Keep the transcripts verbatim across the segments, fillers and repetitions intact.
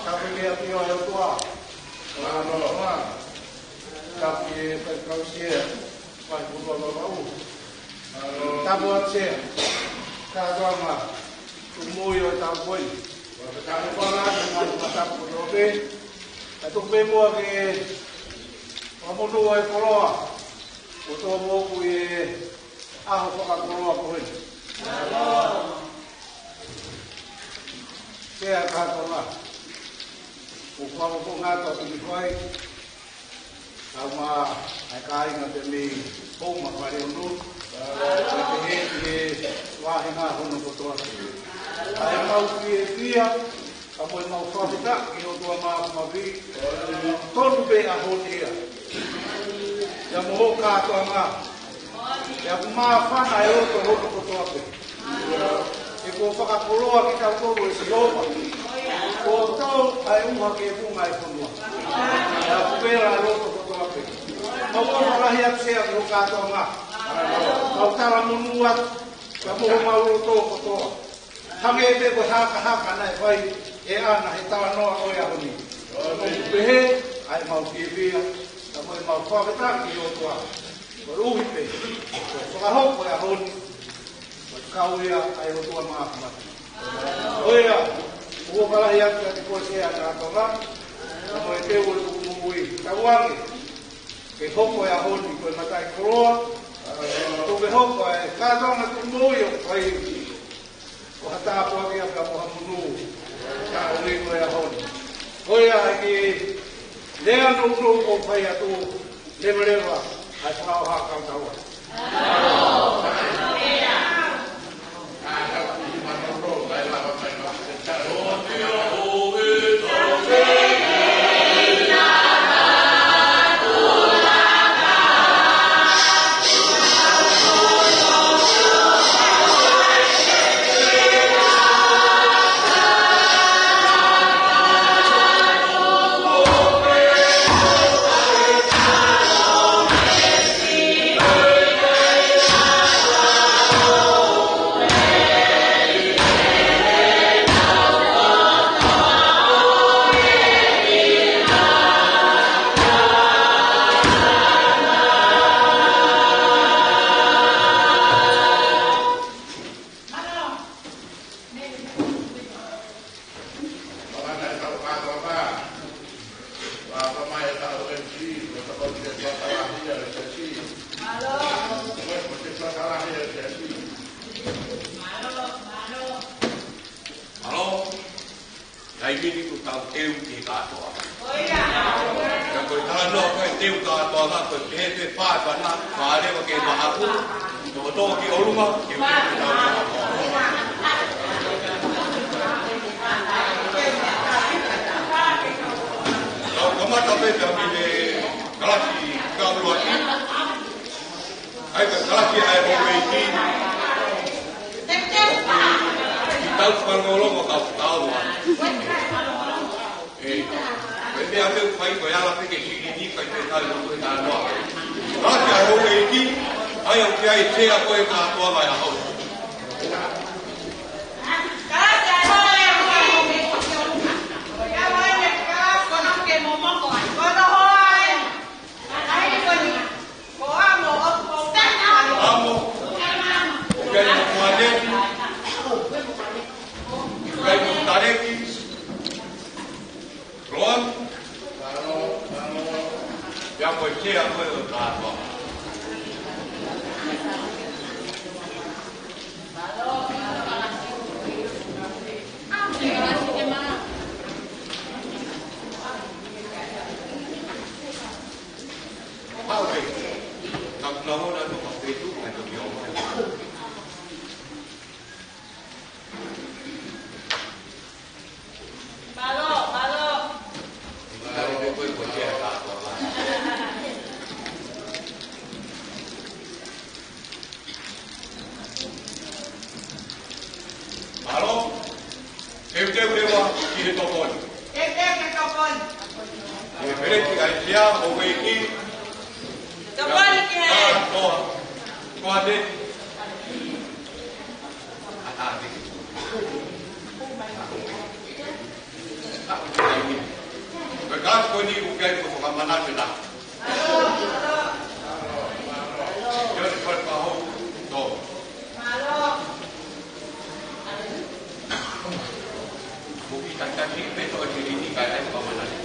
Tapu ki he ʻOtua. Tapu ki he Faifekau Sea, Faipuloa Vavau. Tapu atu Sea, kātoanga, tuʻu moʻui ʻo e taʻu ko eni. Tapu atu, tapu kotoa pē. Kae tuku pē muʻa ke fakamonū ʻa e koloa kuo tō moʻoku ʻi he ʻaho fakakoloa ko eni. Sea kātoanga, ʻoku fakafofonga atu ʻa Pinifai, kae ʻumaʻā ʻa e kāinga pē mei Houma, Faleonui, kae pehē ki he vāhenga hono kotoa. ʻA e mau fiefia, kae mo e mau fakafetaʻi ki he ʻOtua Māfimafi, tonu pē ʻaho ni ia. Pea mo hoʻo kātoanga, pea ʻoku māfana e loto hono kotoa pē. He kuo fakakoloa kitautolu ʻe Sihova. Kuo tō ʻa e ʻuha ki he funga ʻo e fonua. Pea ʻoku vela e loto kotoa pē. Mau ʻofa lahi atu Sea ki hoʻo kātoanga. Mau talamonū atu, pea mo homau loto kotoa. Hangē pē ko e hakahaka naʻe fai ʻe ʻAna he talanoa ʻo e ʻaho ni. ʻOku pehē ʻa e mau fiefia, kae mo e mau fakafetaʻi ki he ʻOtua. Koeʻuhi pē kuo fakahoko e ʻaho ni, ko e kau ia ʻa e ʻOtua Māfimafi. ʻOiauē, ʻoku ou ʻofa lahi atu kiate koe Sea kātoanga, kae mo e teu ʻo e moʻui. Tauange ke hoko e ʻaho ni ko e mataʻikoloa, tuku ke hoko ʻa e kātoanga tuʻu moʻui ʻoku fai ko ha tāpuaki pea mo ha monū, ka ʻoku ʻi he ʻaho ni. Ko ia ʻa e kiʻi lea nounou ʻoku fai atu, leveleva ʻa e fakaʻofa kautaua. Teu ki he kātoanga. Ka ko e talanoa ko e teu kātoanga, ko e pehē pē fāfana, fāleva ke mahaku, tokotoko ki ʻolunga, ke u teu ki he kātoanga. Kau kamata pē pea mei he kalasi kaulua ki. ʻAi ka kalasi ʻa e houʻeiki. ʻI tau fanongolongo kau tau a. ʻE, ko e meʻa pē ʻoku fai ko e ala pē ke silini kai pē kai mo e kātoa. Kalasi ʻa e houʻeiki, ʻai au ki ai sea ko e kātoa mai a hou. Amo. ʻOku ʻi ai mo Kuaneti. ʻOku ʻi ai mo Taleki. Loan. Pea ko e sea ko e ʻo e kātoa. Mālō, mālō. Mālō. Teuteu leva ki he tokoni. Teuteu ki he tokoni. ʻE Peleti ʻAisea, houʻeiki. Tokoni ki he. Kātoa. Kuaneti. Ko e kalasi ko eni ʻoku ʻi ai ko e fakamanatu na. Joseph Paho, tō. Ko e kiʻi takitaha pē ʻo e silini kae ʻai fakamanatu.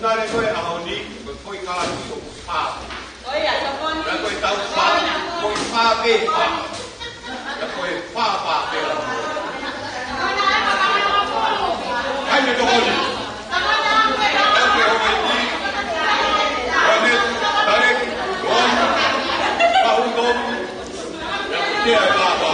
Tale ko e ʻaho ni, ko e foʻi kalasi ʻoku fā. Ko ia, tokoni. Ka ko e tau fā, ko e fā pē fā. Ka ko e fā pā pē la. Hai me tokoni. Ka ko e hoko i ki. Ka me, tale, ron, ka hū tō. Ia, ke ai pā pā.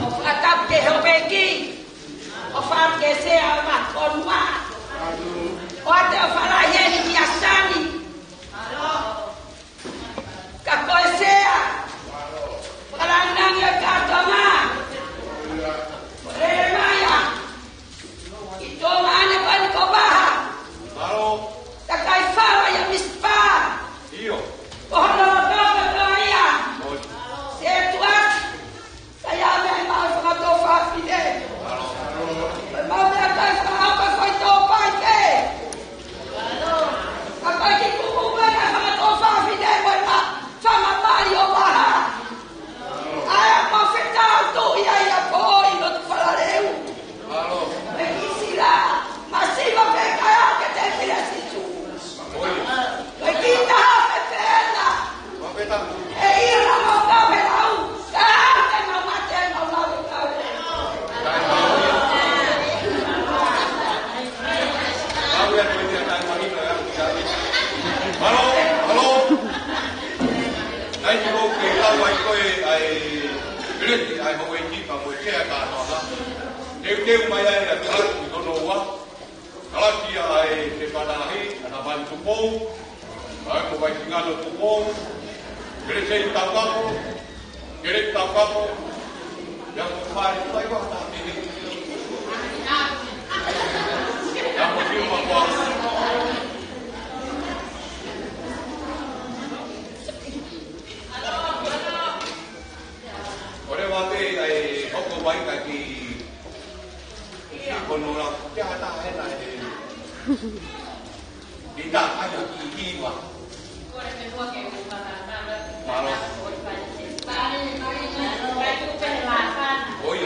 ʻO fakatapu ki he houʻeiki, ʻo fakatapu ki he sea ʻo e mātuʻa fonua. ʻOatu ʻo fakalahi eni kia Sani. Ka ko e sea, fakalāngilangi ʻo e kātoanga. Ko Lelemaia. ʻI Tonga ʻanepani ko Vaha. Mālō. Takai fala ia Misipa. ʻIo. Ko hono lotoloto ia. ʻOi. Setuati. Ka ia me ai mau fanga tō fafine. Mālō. Ko e mau mea kai fanga hapa fai tō pai ke. Ka kai ki kuku mai ai fanga tō fafine mo e ma. Fanga mali ʻo Vaha. ʻAi, mau fetau tō ia ia po ʻi lotu falaleu. Mālō. ʻE ʻIsileli, masiva pē kae ʻoua ke te pila Sīsū. ʻOi. ʻE kita ha fefela. Mau fetau. ʻE ʻilo mau kau he lau. Ka te mau mate mau lau e kau. Mālō, mālō. ʻAi, te u kei lau ai ko e, ʻai, Peleti, ʻai, houʻeiki pea mo e sea kātoanga. Teuteu mai ai ʻa Kalati Tonoua. Kalati ʻa e Sepanahi, ʻAnapani Tupou. ʻAi, ko Vaisingano Tupou. Peleti Taukapo. Peleti Taukapo. Ia ko fai, fai wa ta. Ia ko Silva ko. ʻOua te u ʻai hoko mai ka ki, ki kono la, ke hata hena e. Kita aja ki kiwa. Mālō. ʻOi.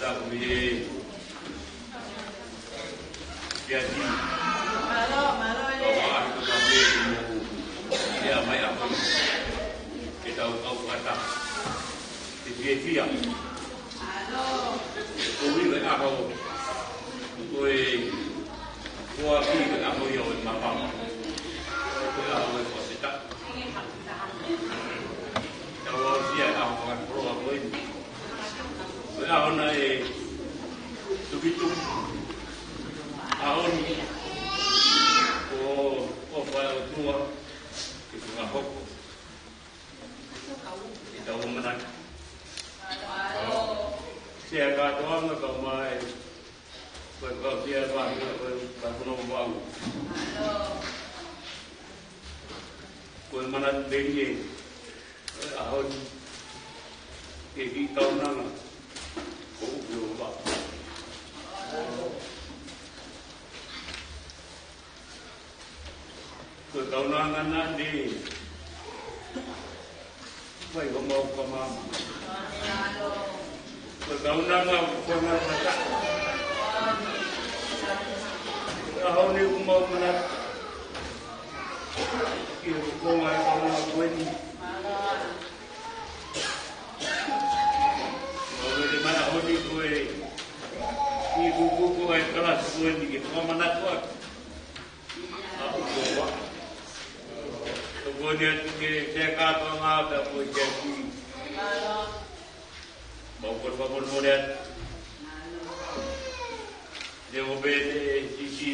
Ko e, ia ti. Mālō, mālō, ē. Kau ʻalu ko e kau mei mo ia mai ʻa koe. Ke tau kau ʻata. Ke fiefia. Mālō. Ko e ʻaho. Ko e foaki ko e ʻaho ia ʻo e mapama. Ko e ʻaho ʻo e Paseka. Tau aʻusia e ʻaho fakakoloa ko eni. Ko e ʻaho naʻe tukituki. ʻAho ni ko e ʻofa ʻa e ʻOtua ke fakahoko ʻetau ʻamanaki. Sea kātoanga kau mai. Ko e kau sea vāhia, ko e kau kuno vau. Ko e manatu melie ʻo e ʻaho ni ki he kiʻi kaunanga ko ʻUkiopa. Ko e kaunanga naʻe fai homau kamama. Ko e kaunanga ʻoku fanga mata. Ko e ʻaho ni ʻoku mau manatu ki he konga e kaunanga ko eni. Mau lele mai ʻaho ni ko e kiʻi kukuku ʻa e kalasi ko eni ke fakamanatu atu ʻa ʻUkiopa. Tokoni atu ke sea kātoanga pea mo e kiʻi. Mau kole fakamolemole atu. Te o pē te sisi.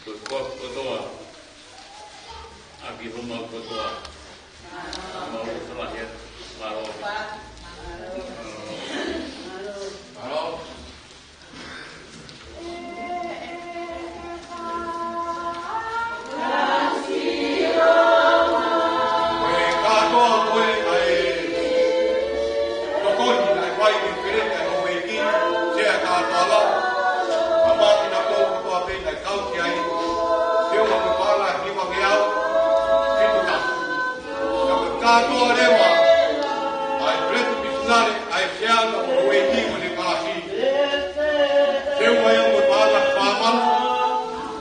Ko e koa kotoa. ʻAki homau kotoa. Mau kole fakamolemole atu. Mālō. Mālō. Ko e kātoa ko ē ʻa e tokoni naʻe fai ki he peleti ʻa e houʻeiki, sea kātoanga. Ka mākina ko kotoa pē naʻe kau ki ai. Teunga mo e paʻanga ʻe hivangeau fitu tau. Ka ko e kātoa leva ʻa e peleti misinale, ʻa e sea mo e houʻeiki mo e kalasi. Teunga ia mo e paʻanga fāmano,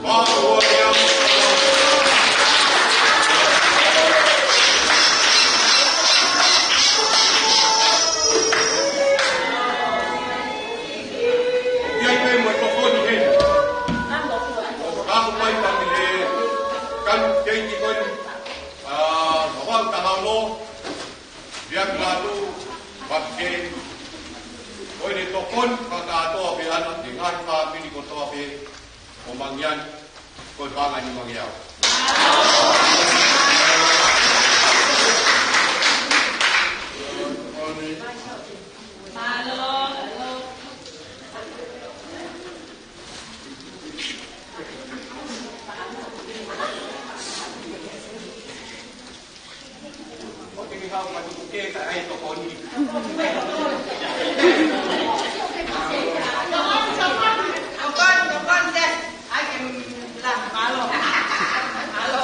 mālō ia. ʻOku ʻi ai pē mo e tokoni heni. ʻOku haʻu mai tangi he kanu keiki ko eni. ʻA, Vavau Tahaono, Viakinatu, Vaki Kei, ko ʻene tokoni fakakātoa pē ʻana ki he ngaahi fāmili kotoa pē ʻo Mangiani, ko e paʻanga ʻe hivangeau. ʻO te ke hau matu ke ka ai tokoni. Tokoni, tokoni, tokoni, te. Ai ke la, mālō. Mālō.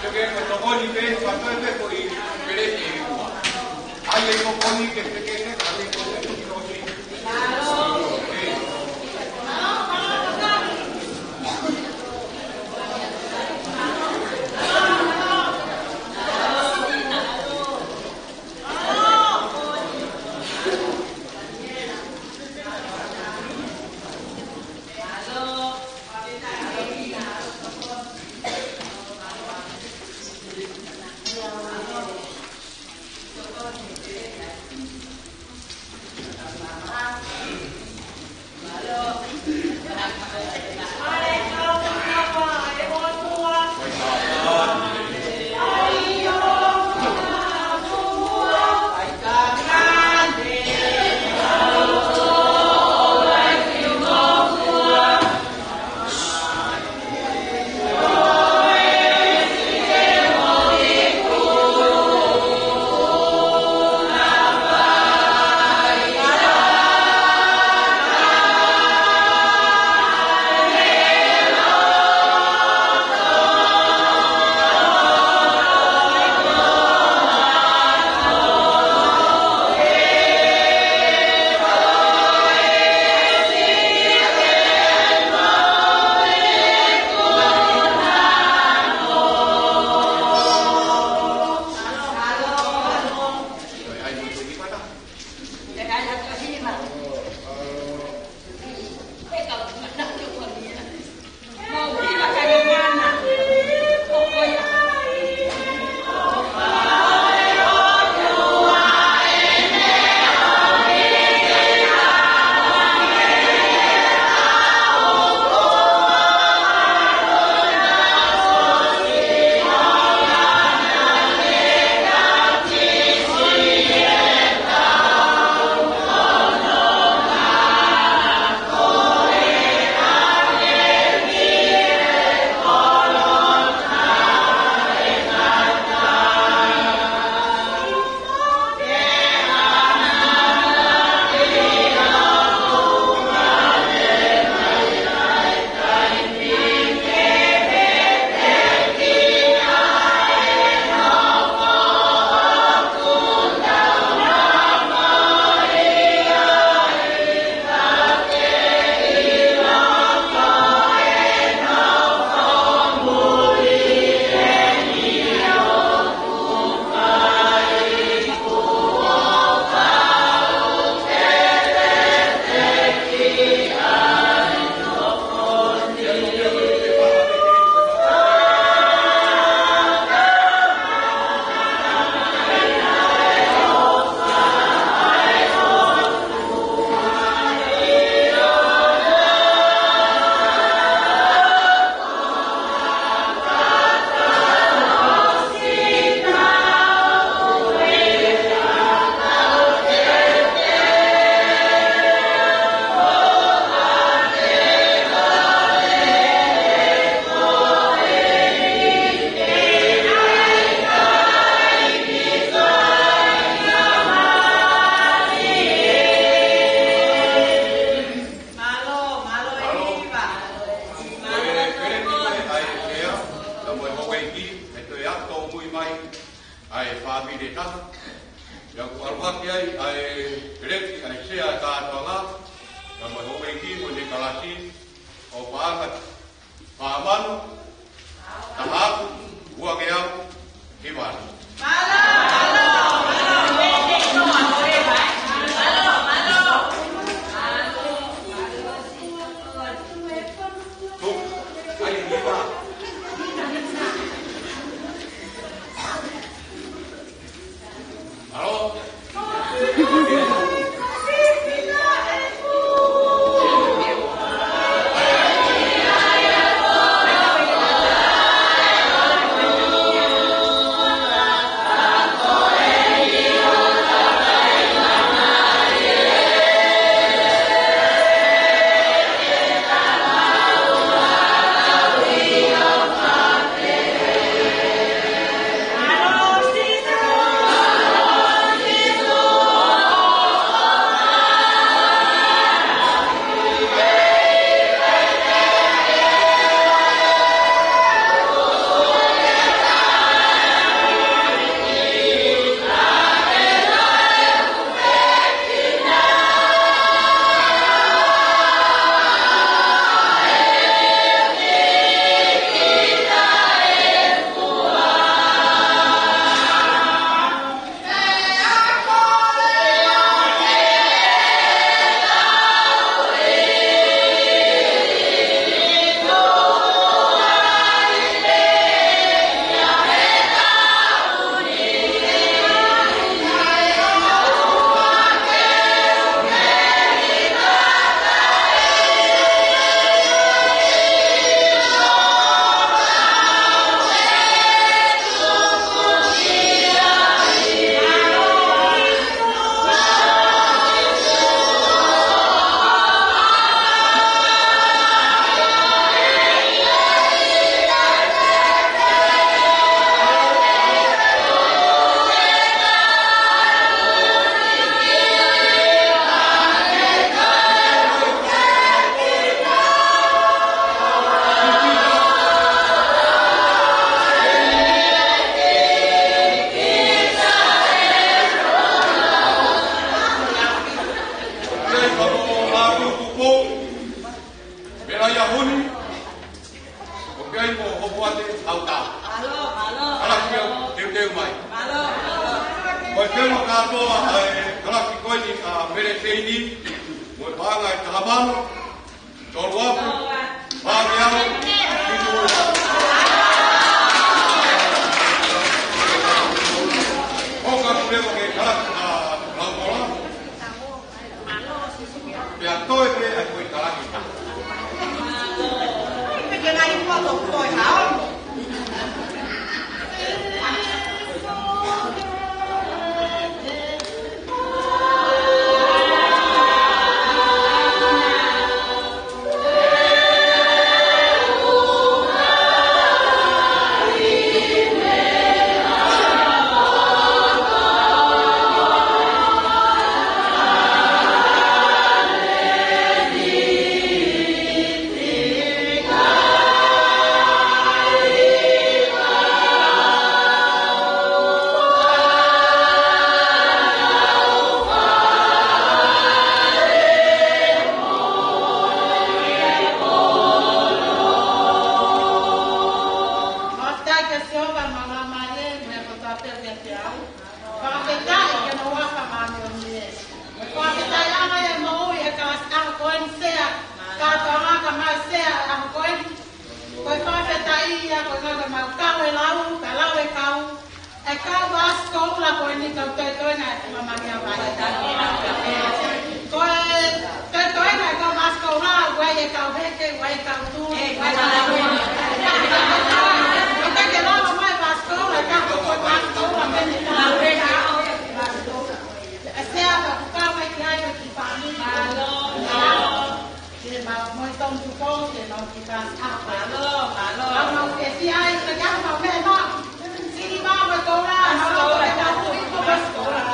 Ke ke ko tokoni pē, fakatoe pē ko e peleti ʻe ua. ʻAi e tokoni ke ke ke ke, ʻai e tokoni ke ke ke. ʻA e peleti, ʻa e sea ʻa e kātoanga, ka mo e houʻeiki mo ʻene kalasi, ʻo paʻanga taha mano, taha afe, ua ngeau, hiva afe. Pea ʻi ai mo Hopoate Hautā. Mālō, mālō. Kalasi ʻo teuteu mai. Mālō, mālō. Ko e fenua kātoa ʻa e kalasi ko eni ʻa Mele Teini, mo e paʻanga ʻe taha mano, tolu afe, fā ngeau, fitu ua. Ko ka kuleva ke kalasi ʻa Laukola. Pea toe pē ʻa e kui kalaki. Fakafetaʻi kia Sihova, mo e Laumālie, mo e kotoa pē ʻoku ʻiate au. Fakafetaʻi ki hono huafa māʻoniʻoni ē. Fakafetaʻi ʻa e moʻui ʻa e kalasi ʻaho ko eni, sea kātoanga, kae ʻumaʻā e sea ʻaho ko eni. Ko e fakafetaʻi ia, ko e ʻuhinga ko ʻemau kau e lau, ka lau e kau. ʻE kau Vasikoula ko eni, kau toetoe ʻa e Tuʻa Malia Vai. Ko e toetoe ʻa e kau Vasikoula, ʻoku ʻi ai e kau heke, ʻoku ʻi ai e kau tuli, ʻoku ʻi ai e kau tuli. ʻOku ʻikai ke lava mai Vasikoula, ka ko e Vasikoula, mene kau heke. ʻE sea ka ku kau mai ki ai, ki fāmili. Mālō, mālō. Ke mau moʻui tonu tuʻo, ke mau ki ka. Mālō, mālō. Mau mau ke si ai, ka ke mau mē mau. Sini mau me koula, mau ke mau tui ko Vasikoula.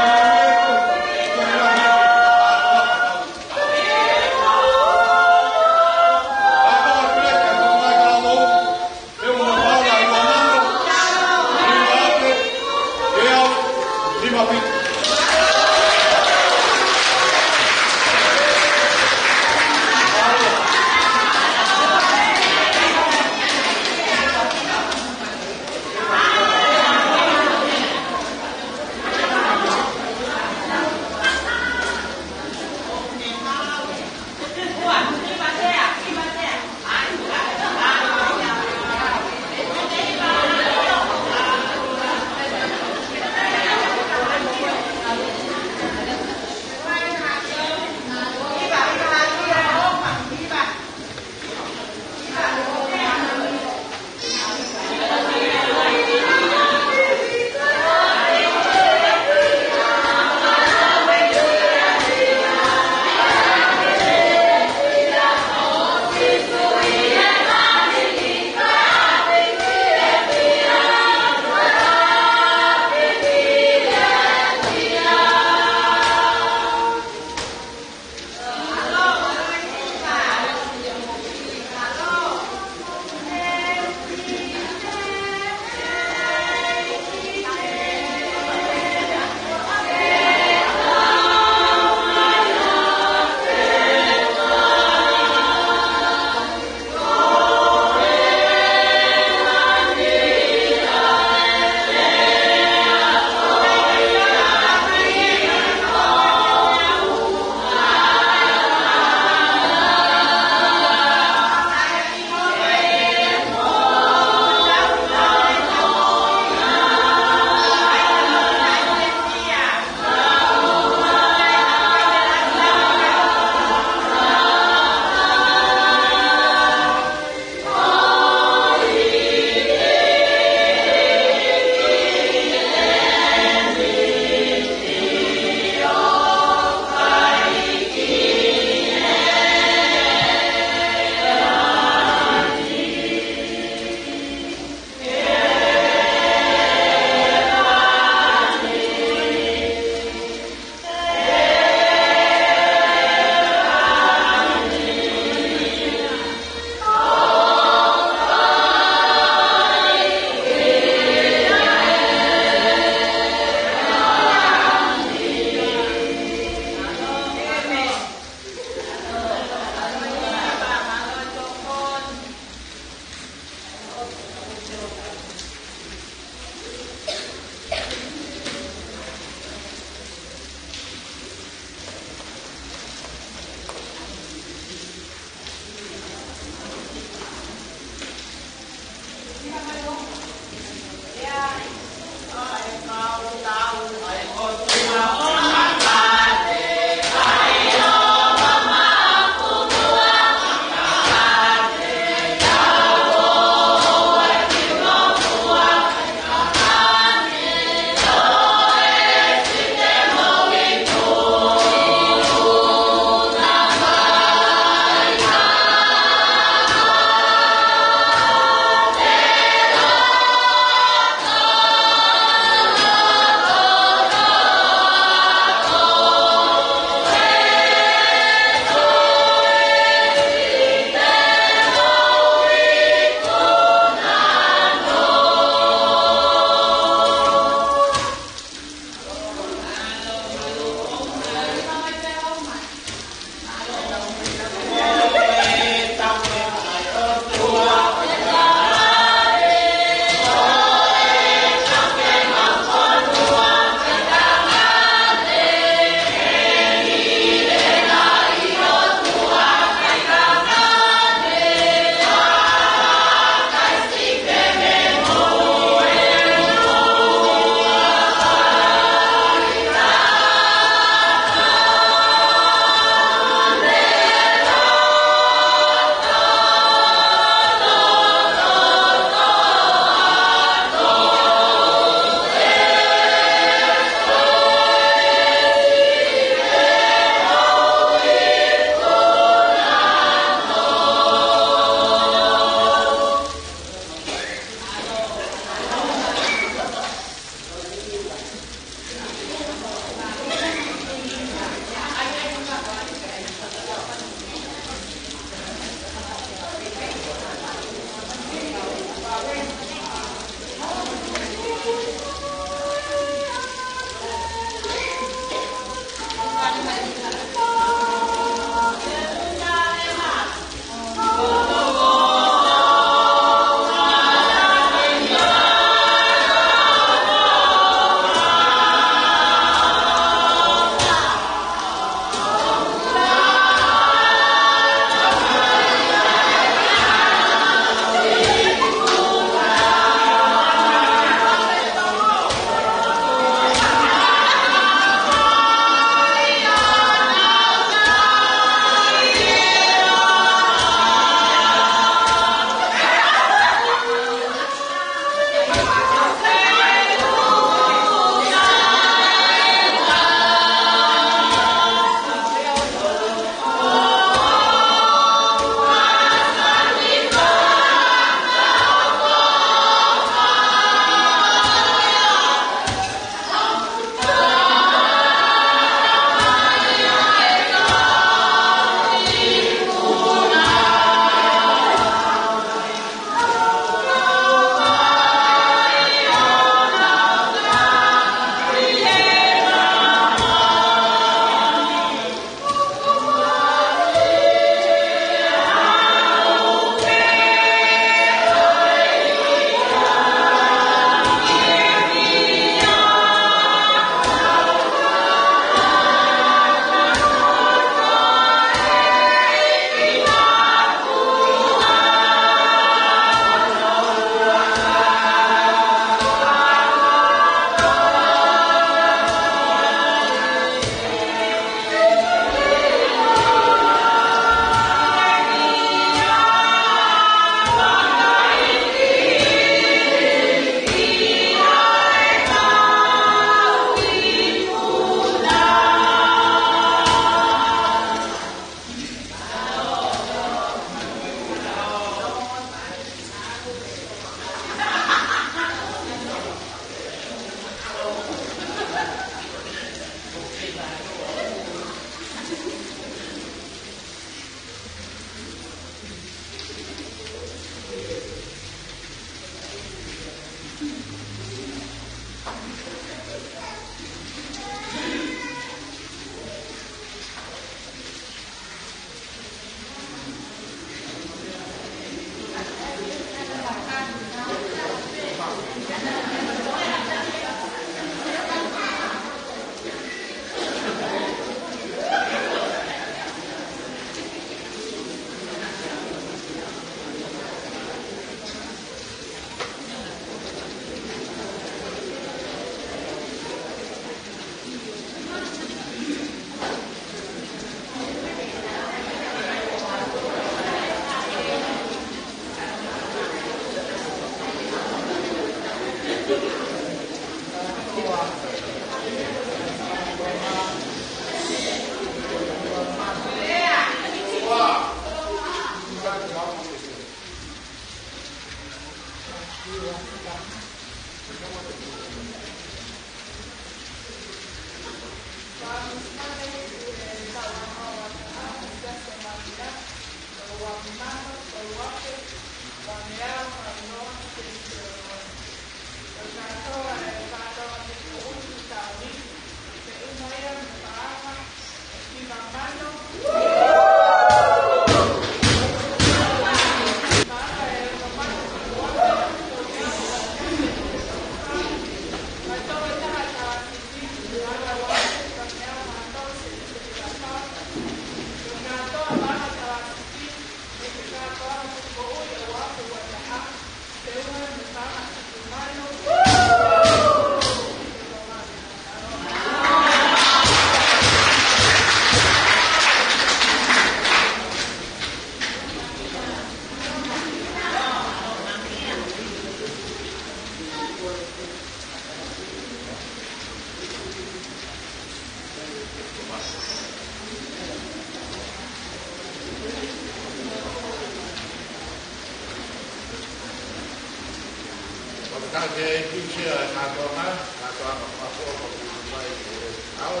Ka ke kiusia e kātoanga, kātoanga fakafoʻou ko e kupu mai ki he ʻaho,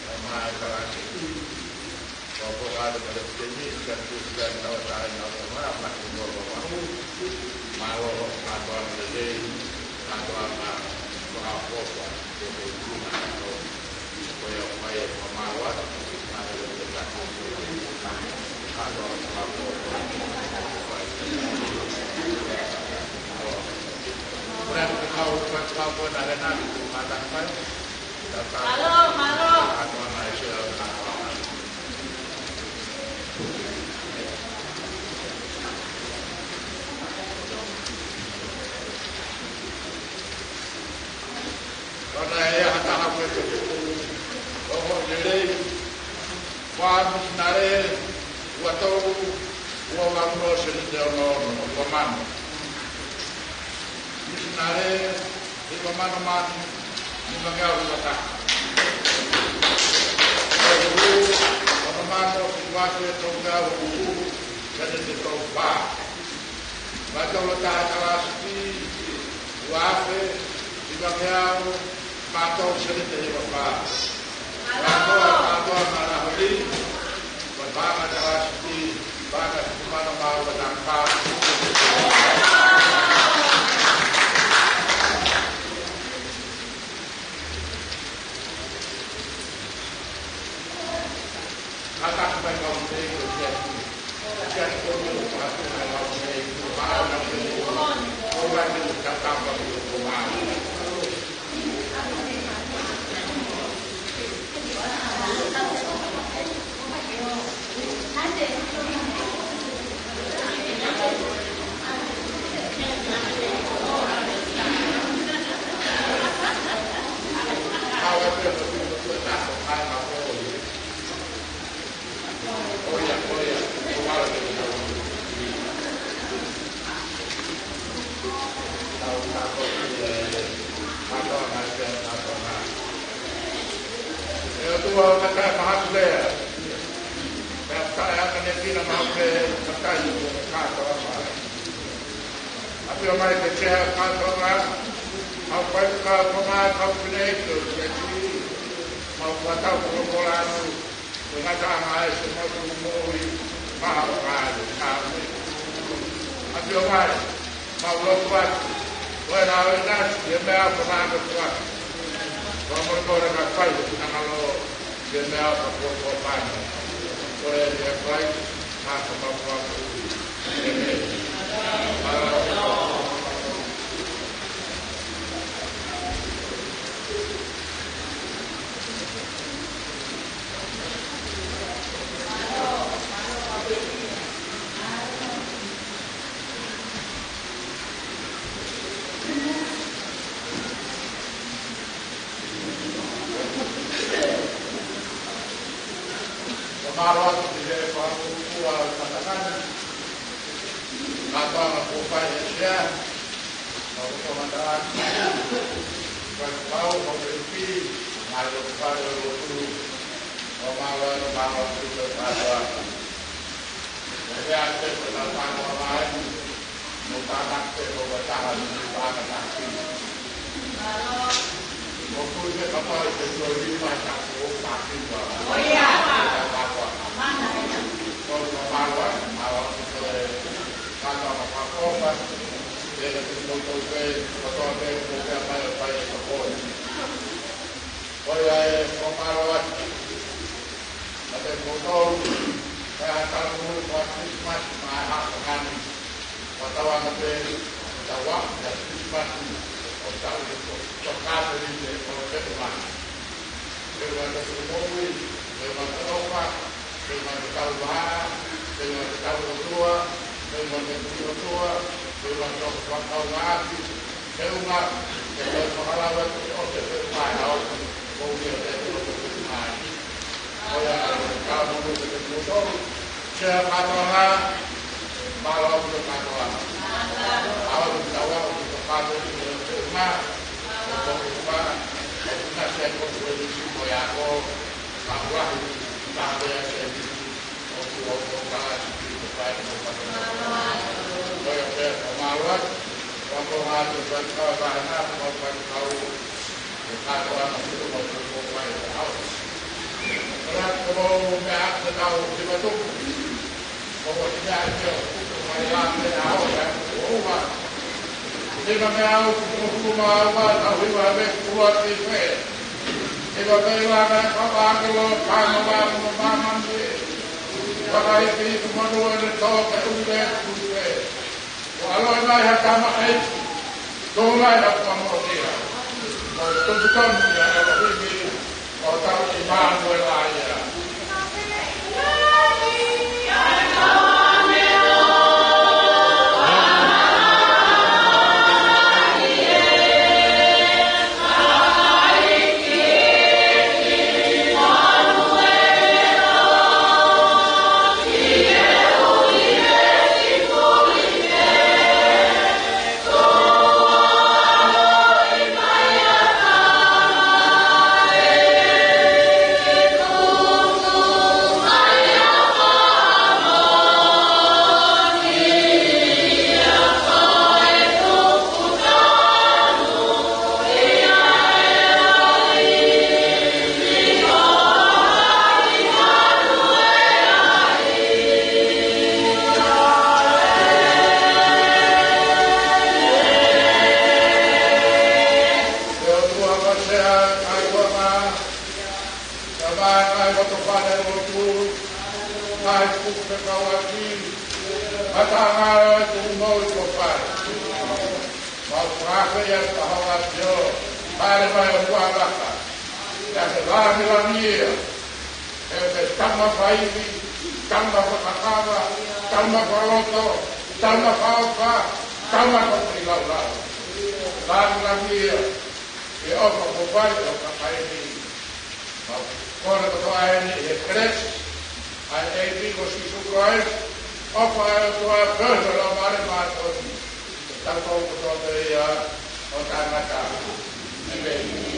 ʻa e mai kalasi. Ko e pō kātoa ka le temi, ka kiusia e tau tai na o mai, a maki no lo mahu, mālō kātoanga lelei, kātoanga fakafoʻou, ke ke tuna. Mālō, mālō. Ko e taha ʻe taha ko e tuku, ʻo hoʻo lelei, ua misinale, ua tolu, ua valu, sēniti ono ono, ua mano. Misinale, hiva mano mano, nima ngeau hiva taha. Ua tolu, ono mano, ua afe, tolu ngeau, ua, sēniti tolu fā. Mātuʻa Taha Kalasi, ua afe, hiva ngeau, mā tolu sēniti hiva fā. Mātuʻa, mātuʻa, mātuʻa, mātuʻa, mātuʻa, mātuʻa, mātuʻa, mātuʻa. ʻE ʻOtua, ʻoku ke mahaki lea. Pea ʻoku taʻeʻamanekina maʻu pē ʻa e kakai ʻoku ke kātoanga. ʻApio mai ke ke kātoanga. Mau fai ka ko ma kau pine ki o siasi. Mau fakatau ko ko lanu. Ko e ngataʻanga ʻa e se mau tu moʻui. Maha o ka le ka me. ʻApio mai. Mau lotu atu. Ko e lau e nasi, e meʻa ko ma ko tua. Ko mo ko ka fai, ko na malo. Ke meʻa ka ko ko pani. Ko e ke fai, ka ko ma ko ko. ʻĒmeni. Ka mālō atu ki he fakaʻutua ʻo e matangani. Kātoanga kuo fai ʻe Sea. Mau kuo matala. Ka kau, mau ke uki. Mai lo fale o lotu. Ka mālō atu, mālō atu ki he kātoanga. Ko e ʻea te ko e tau pānga mai, mo tātaki te ko e taha ni pānga taki. Mo kui te kapai te ko e lima e taku o taki ua. Ko e tau pānga. Ko e tau pānga, mālō atu ko e tau pānga pānga. Te ko e tau pānga, ko e tau pānga, ko e tau pānga, ko e tau pānga. Ko ia e fakamālō atu. Ka te mou tau, ka ha tau mou ko a Christmas, ma ha ko ngani. Ko tau ana pē, ko tau a, ko a Christmas, ko tau i ko, ko ka te ni te, ko te ko ngani. Te ua te ko mou i, te ua te ofa, te ua te tau vā, te ua te tau o tua, te ua te tui o tua, te ua te ofa tau ngāti, Te unga, te te whakalava ki o te te mai au, ko ia te te o te te mai. Ko ia te te ka mo te te mo to, te a katoanga, mālō atu te katoanga. Mālō atu te awa, atu te kato, te te unga, ko te unga, ko te unga se ko te te si ko ia ko, ka ua, ka te a se, ko tu o ko ka, ko ka, ko ka, ko ia te, mālō atu. Ka ko ngā te faikau, ka ngā te mau faikau, ʻe kātoa na fitu mau toko mai te au. Ka ko meʻa te tau te matuku. Ko ko te meʻa te au, ko mai la te au, te au, te au. Te ma meʻa au, ko ko ma au, ma tau hiva me kua te fe. Te ma meʻa la na ka ma ke lo, ka ma ma ma ma ma me. Ka kai te i te manu e le tō, ke u le, u le. Ko aloha nai ha tamaiki, tō nai ha kuamoʻonia. Ko e tokutonu ia ʻElohimi, ko tau ʻImanuela ia. Tamai, ngaahi matapā ʻo e lotu, ngaahi pupu fekauʻaki, ngaahi tānaki ʻo e tuʻumaʻu ʻi ho fale. Mau fakaafe ia ki ho ʻAfio, fale mai ʻo Pualaka. Ia ke langilangi ia, ʻe ke tama faivi, tama fakakava, tama fakaloto, tama fakaʻofa, tama fakafeilaulau. Langilangi ia, ʻe ʻofa mo fai ʻo ka kai ni. Mau kole kotoa eni ʻi he kelesi ʻa e ʻEiki ko Sīsū Kalaisi, ʻofa ʻa e ʻOtua, feohi ʻa e Laumālie Māʻoniʻoni, ʻo tau kotoa pē ia ʻo taʻengata. ʻĒmeni.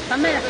Tamea. Tamea.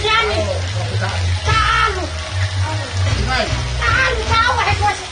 Siani, talu. Talu, talu, he kuasi.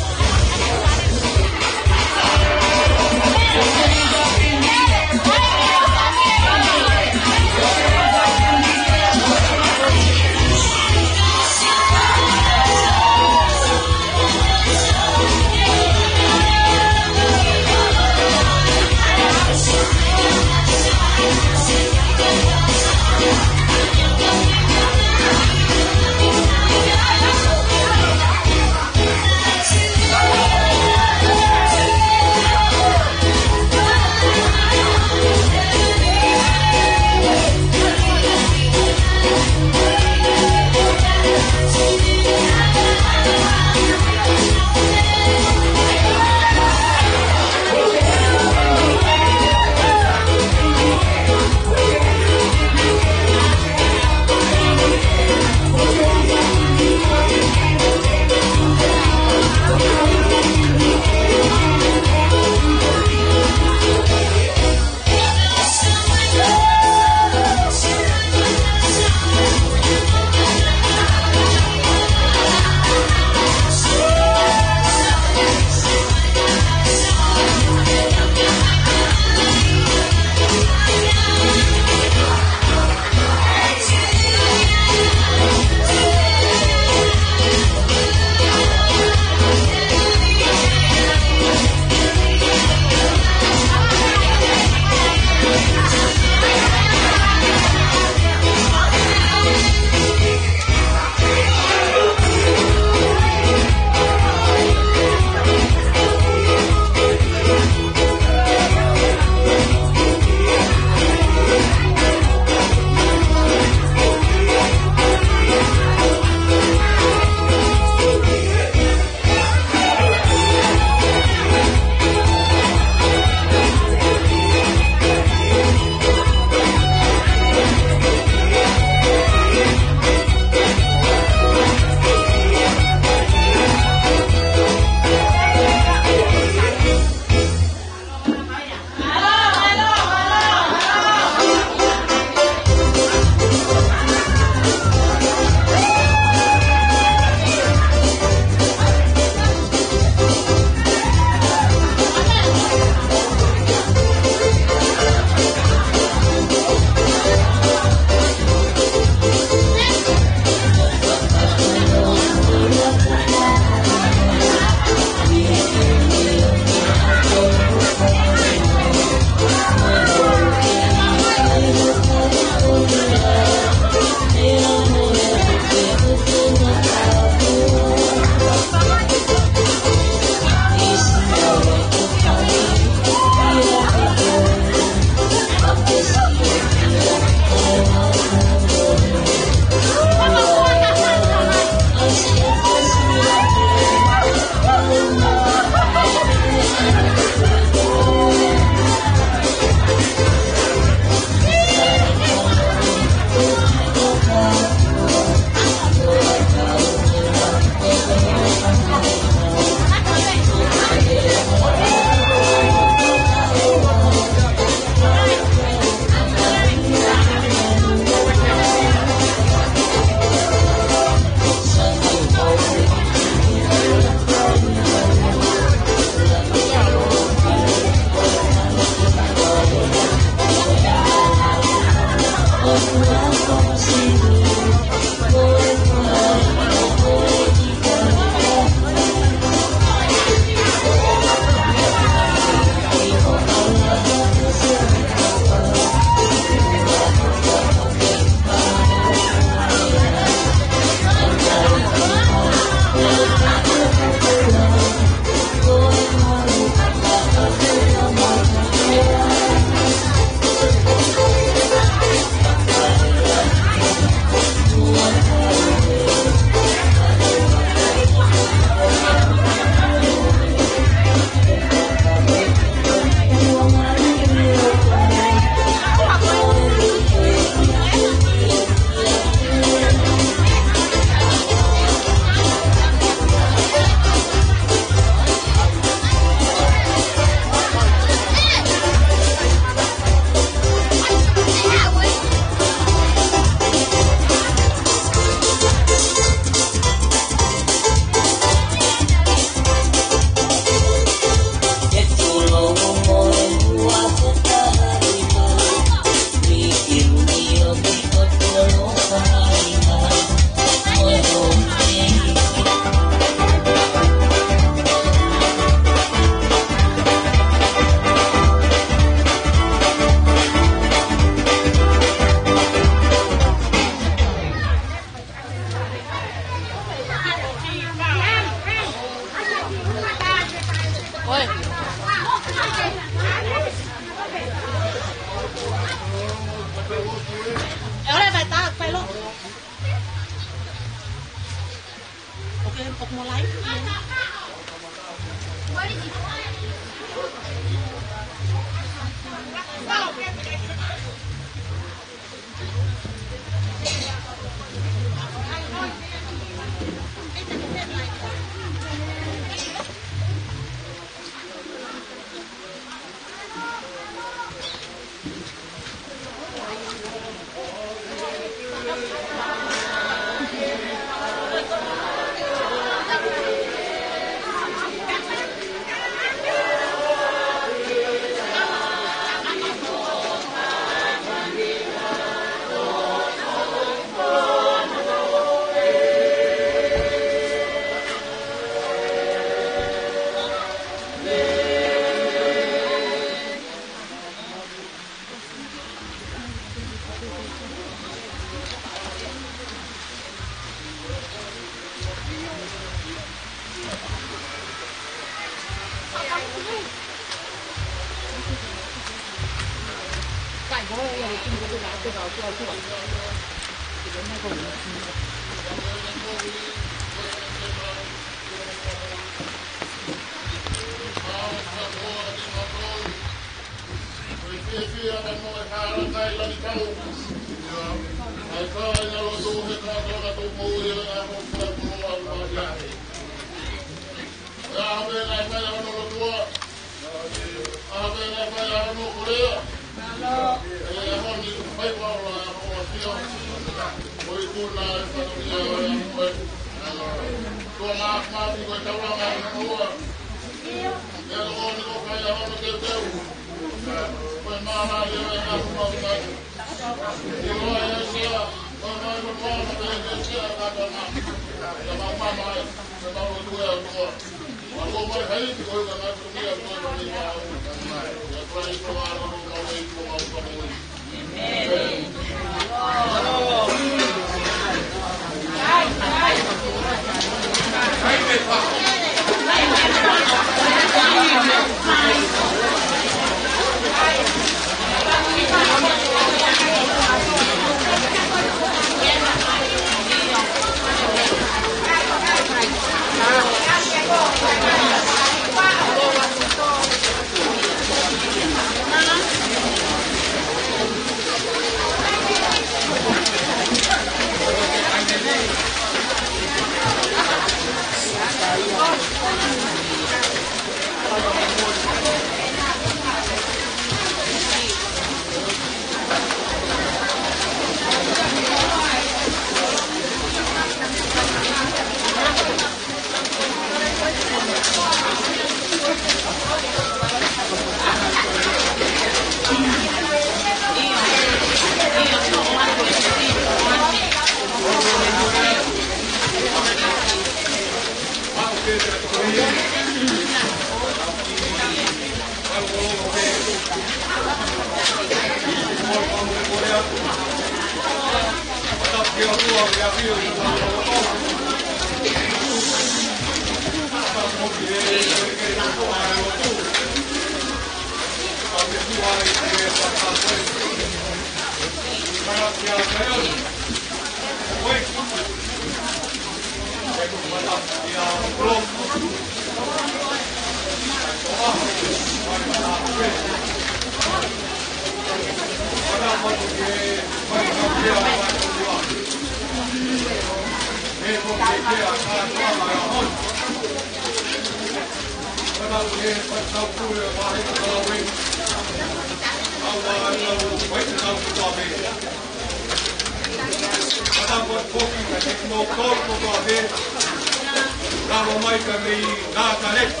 Lava mai ka mei Nākaleti.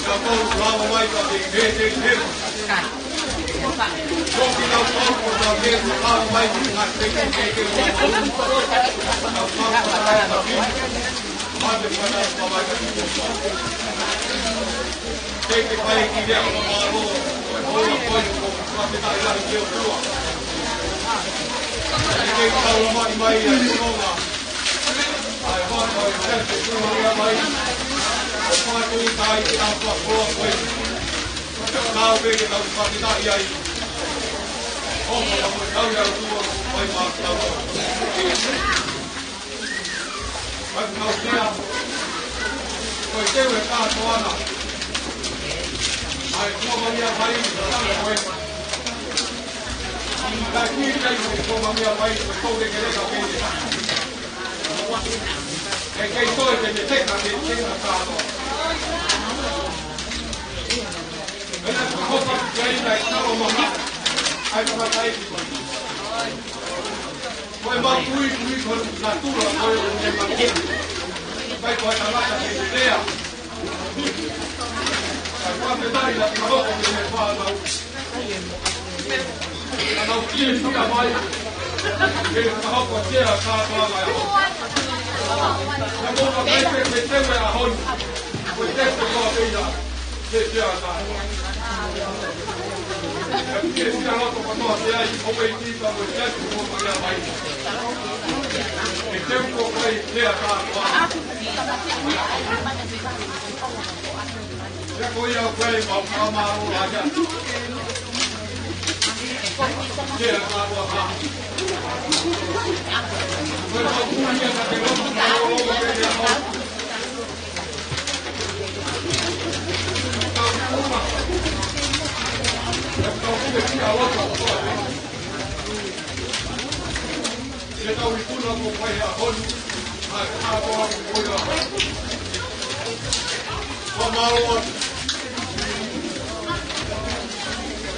Ka tau lava mai ka mei Vetelihema. Ko ki lau tau ko ka mei lava mai ki ngā teke teke o ka tau lava mai ka mei. Mate mana ka mai ka mei. Teke pai ki lea ka mālō. Ora koi ko ka mei ka ila ki o tua. Teke tau mai mai a tonga.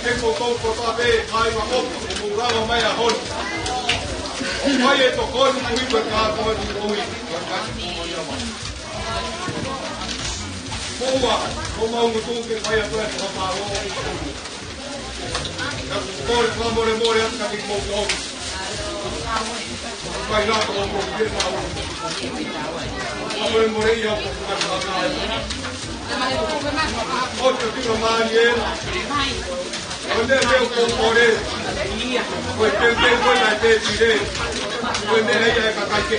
Ke mou kau kotoa pē, kāinga ʻoku mou lava mai ʻaho ni. ʻOku ʻi ai e tokoni ʻoku ʻi he kātoa ni ʻoku ʻi. Ko ua, ko mau ngutu ke fai atu e fakamālō. Ka ko e fakamolemole atu ka ki mou tau. Kai la ko mou ke mau. Fakamolemole ia ko fakamolemole. ʻOku tino mani e. ʻO ne leo ko kore. Ko e teu teu ko e lai te pire. Ko e meʻa ia e kakai ke.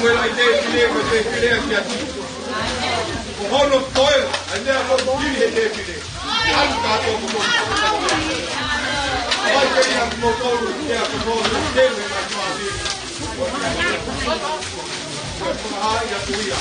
Ko e lai te pire, ko e te pire a kia tu. Ko hono toe, ʻa ne a ko piri he te pire. Anu ka to ko. Mai ke ia ko tolu, ia ko tolu, te me mai pasi. Ko e fakaha ia ko ia.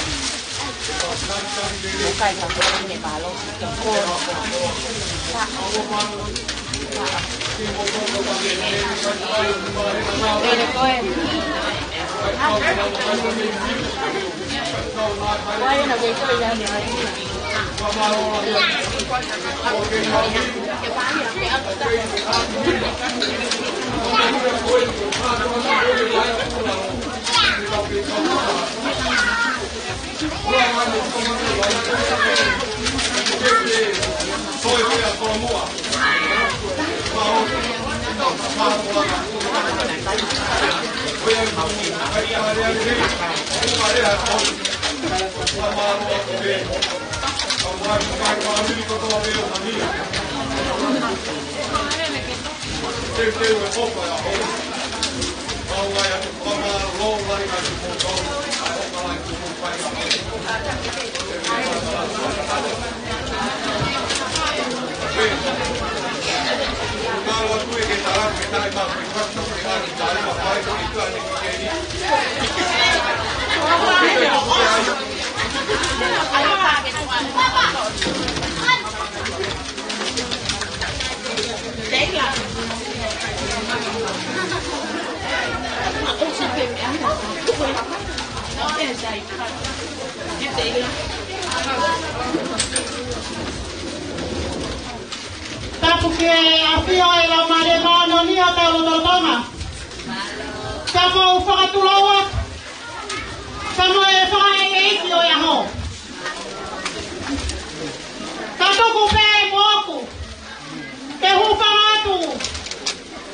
Tapu ki he ʻafio ʻa e Laumālie Māʻoniʻoni ʻo e lotolotonga. Ka mou fakatulou atu. Ka mou fakaʻeiʻeiki ʻo e ʻaho. Ka tuku pē moʻoku ke u hūfanga atu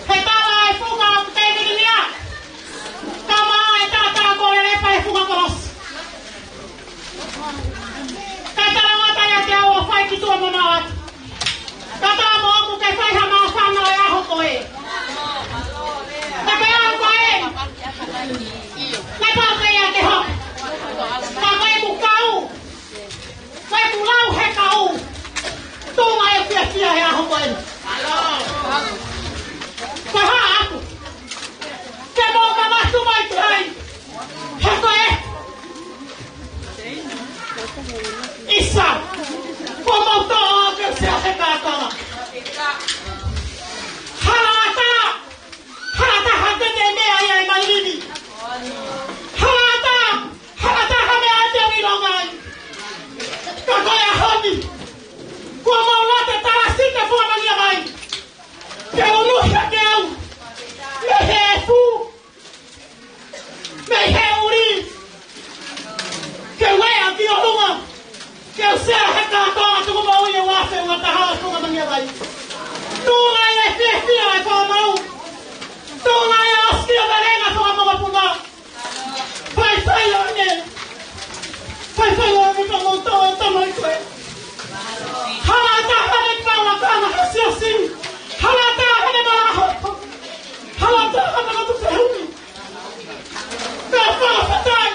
he tala ʻa e fuka ʻoku te vilingia. Ka maʻa e taʻataʻa ko e lepa he fuka kolosi. Ka talangata ʻiate au ʻo fai ki tuʻa mo naʻa atu. Ka tala moʻoku ke fai ha māfana ʻo e ʻaho ko ē. Ka pea au ko ē. Ka pau ke ia ke hoko. Ka ko ʻeku kau. Ko ʻeku lau he kau. Tuʻunga e fiefia he ʻaho ko ē. Ko e hā atu. Ke mou manatu mai ki ai. He ko e ʻisa, ko mau toa ke se he kākala. Hala ʻatā, hala ʻatā ha te te mea ia e mai lini. Hala ʻatā, hala ʻatā ha meʻa te ni longai. Ka ko e ʻaho ni, ko mau lote tala sita fua mangia mai. Ke unu hake au, mei he efu, mei he ʻuli, ke ueʻa ki ʻolunga, ke u sea he kātoa tuku mau ia ua fe ua taha ʻo funga mangia vai. Tuʻunga e fiefia e fāmau. Tuʻunga e ʻosi ki o valenga fakamakapuna. Faifai ʻo ne. Faifai ʻo ne ka mau tau e tamai koe. Hala ʻatā ha ne pau a kama ha siasi. Hala ʻatā ha ne malaho. Hala ʻatā ha ne matu fehumi. Ka fakafetai.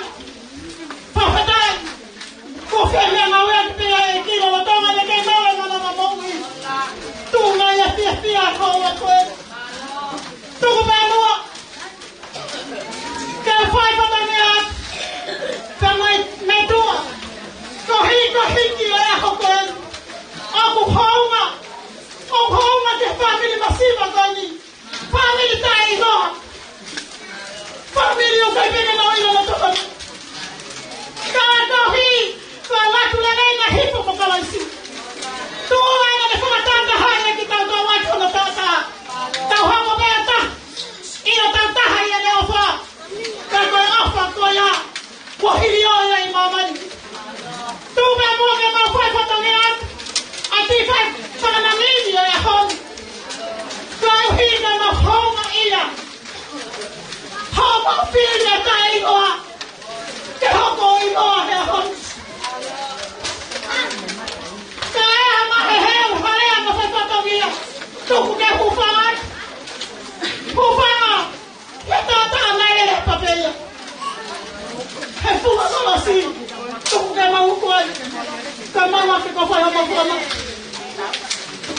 Fakafetai. Ko fē meʻa ngāue ʻaki pē ʻa e ʻEiki lolotonga ne kei maʻu e mana moʻui. Tuʻunga e fiefia ko ua koe. Tuku pē muʻa. Ke fai fatongia atu. Ka mai metua. Ko hiki, ko hiki ʻa e ʻaho ko eni. ʻOku hounga. ʻOku hounga ki he fāmili masiva ko eni. Fāmili taʻeʻiloa. Fāmili ʻoku ʻikai pē ke nau ʻilo naʻa tokoni. Ka kohi, ko e latu lelei naʻe hifo mo Kalaisi. Tuʻunga ʻene fakatātā hai e ki tau tau atu hono tātā. Tau hoko pē ʻo taha. ʻIo tau taha ʻi heʻene ʻofa. Ka ko e ʻofa ko ia. Kuo hili ʻo ia ʻi māmani. Tuku pē muʻa ke mau fai fatongia atu. ʻA e fai fakanangi ʻi he ʻaho ni. Koeʻuhi ka mau houngaʻia. Hoʻomou fili ʻa e taʻeʻiloa. Ke hoko ʻo ʻiloa he ʻaho ni. Ka e hā mai he helu hale ʻa e fai fatongia. Tuku ke hūfanga. Hūfanga. He tātā naʻe lele papeia. He funga kolosi. Tuku ke mau uku ai. Ka mau ake ko fai hama kuama.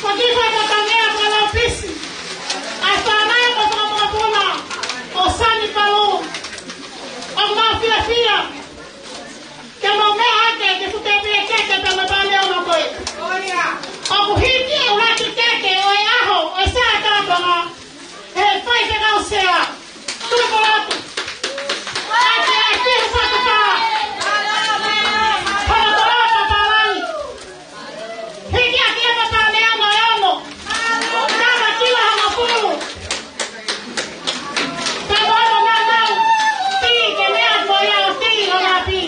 Ko ki fai ka tangea ka la pisi. ʻA e fānau ko fakamakapuna. ʻO sani kalu. ʻO mau fiafia. Ke mau meʻa ake ke futepi e keke pea mo e pale ono ko ē. ʻOku hiki e ʻuluaki keke ʻo e ʻaho ʻo e Sea Kātoanga. He fai ke kau sea. Tuku atu. Ake ake he fakapā. Hana tala kapalani. Hiki ake e papa meʻa mo e ono. Kama kila hana pulu. Kama ono nana. Ti ke meʻa mo ia o ti o na pi.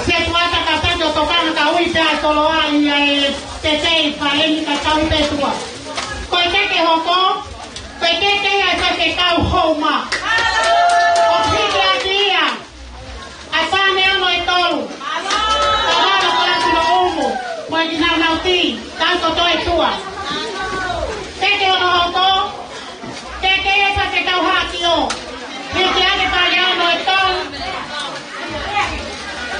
Se tuata ka tato tokanga ka ui pea toloa ia e tetei paleni ka tau pe tua. Ko e teke hoko, ko e teke ia e faifekau Houma. ʻOku hiki atu ia ʻa e pāne ono e tolu. Tau ana kola tulo umu, mo e kinau nau tī, tau toto e tua. Teke ono hoko, teke ia e faifekau Haʻakio. Hiki atu e pāne ono e tolu.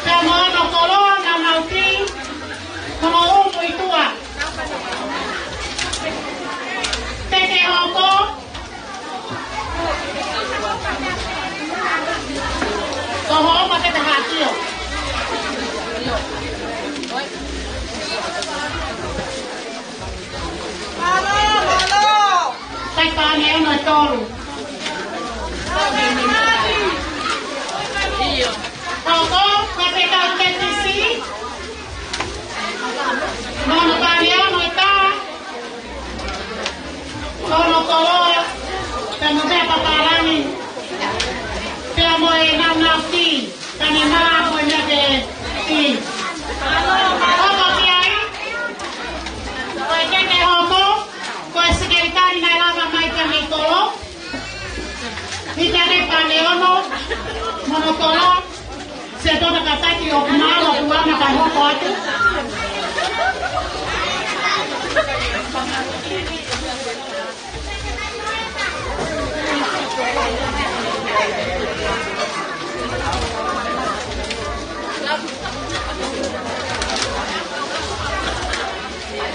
Pea mo hono koloa naʻa nau tī, hono umu ʻi tuʻa. Teke hoko. Ko hoʻo ma ke te Haʻakio. Mālō, mālō. Sai pāne ono e tolu. Hoko, faifekau Tetisi. Mo hono pāne ono e tolu. Ko hono koloa, pea mo e meʻa pāpālangi. Pea mo e nāunau tī. Ka ne mā mo e meʻa ke tī. Hoko ki ai. Ko e teke hoko, ko e sekelitali naʻe lava mai pea mei kolo. Hiki atu e pāne ono, mo hono koloa, se tota ka taki ʻo kumalo kuana ka hoko atu.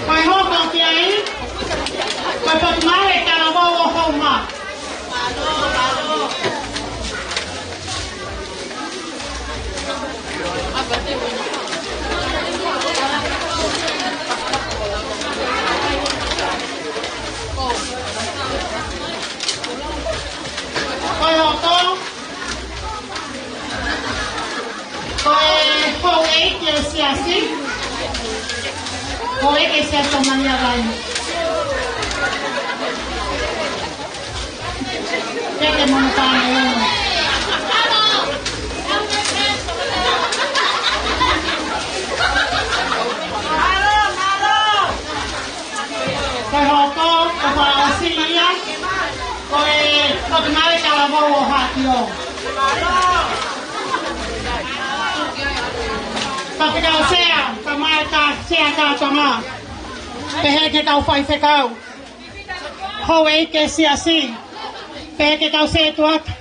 Ko e hoko ki ai, ko e potu maʻu e talavou ʻo Houma. Ko e hoko, ko e houʻeiki e siasi. Houʻeiki e siasi ʻo Mania Vai. Peke mono pāne ono. Ko e hoko, ko e fakaʻosi ia, ko e, ko e mai ka la vau o hatio. Ka pika o sea, ka mai ka sea ka tonga. Pehē ki he kau faifekau. Houʻeiki siasi. Pehē ki he kau setuata.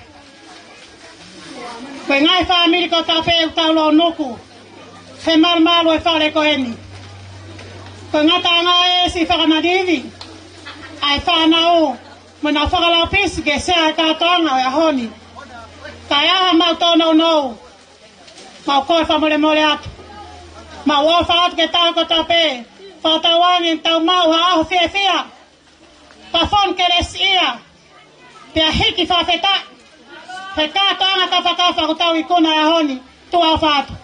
Ko e ngaahi fāmili ko tape u tau lōnuku. He malumalu e fale ko eni. Ko e ngataʻanga e si fakamalivi. ʻA e fānau. Mo na fakalapisi ke sea e kātoanga ʻo e ʻaho ni. Kae ʻaha mau tōnounou. Mau ko e fakamolemole atu. Mau ʻofa atu ke tau ko tape. Fakatauange tau mau ha ʻaho fiefia. Pafon kelesi ia. Pea hiki fakafetaʻi. He kātoanga kafakafa ko tau ikuna e ʻaho ni. Tuʻa ʻofa atu.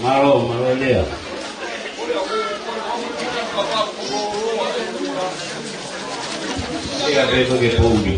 Mālō, mālō Lea. Lea pē ko ke pouli.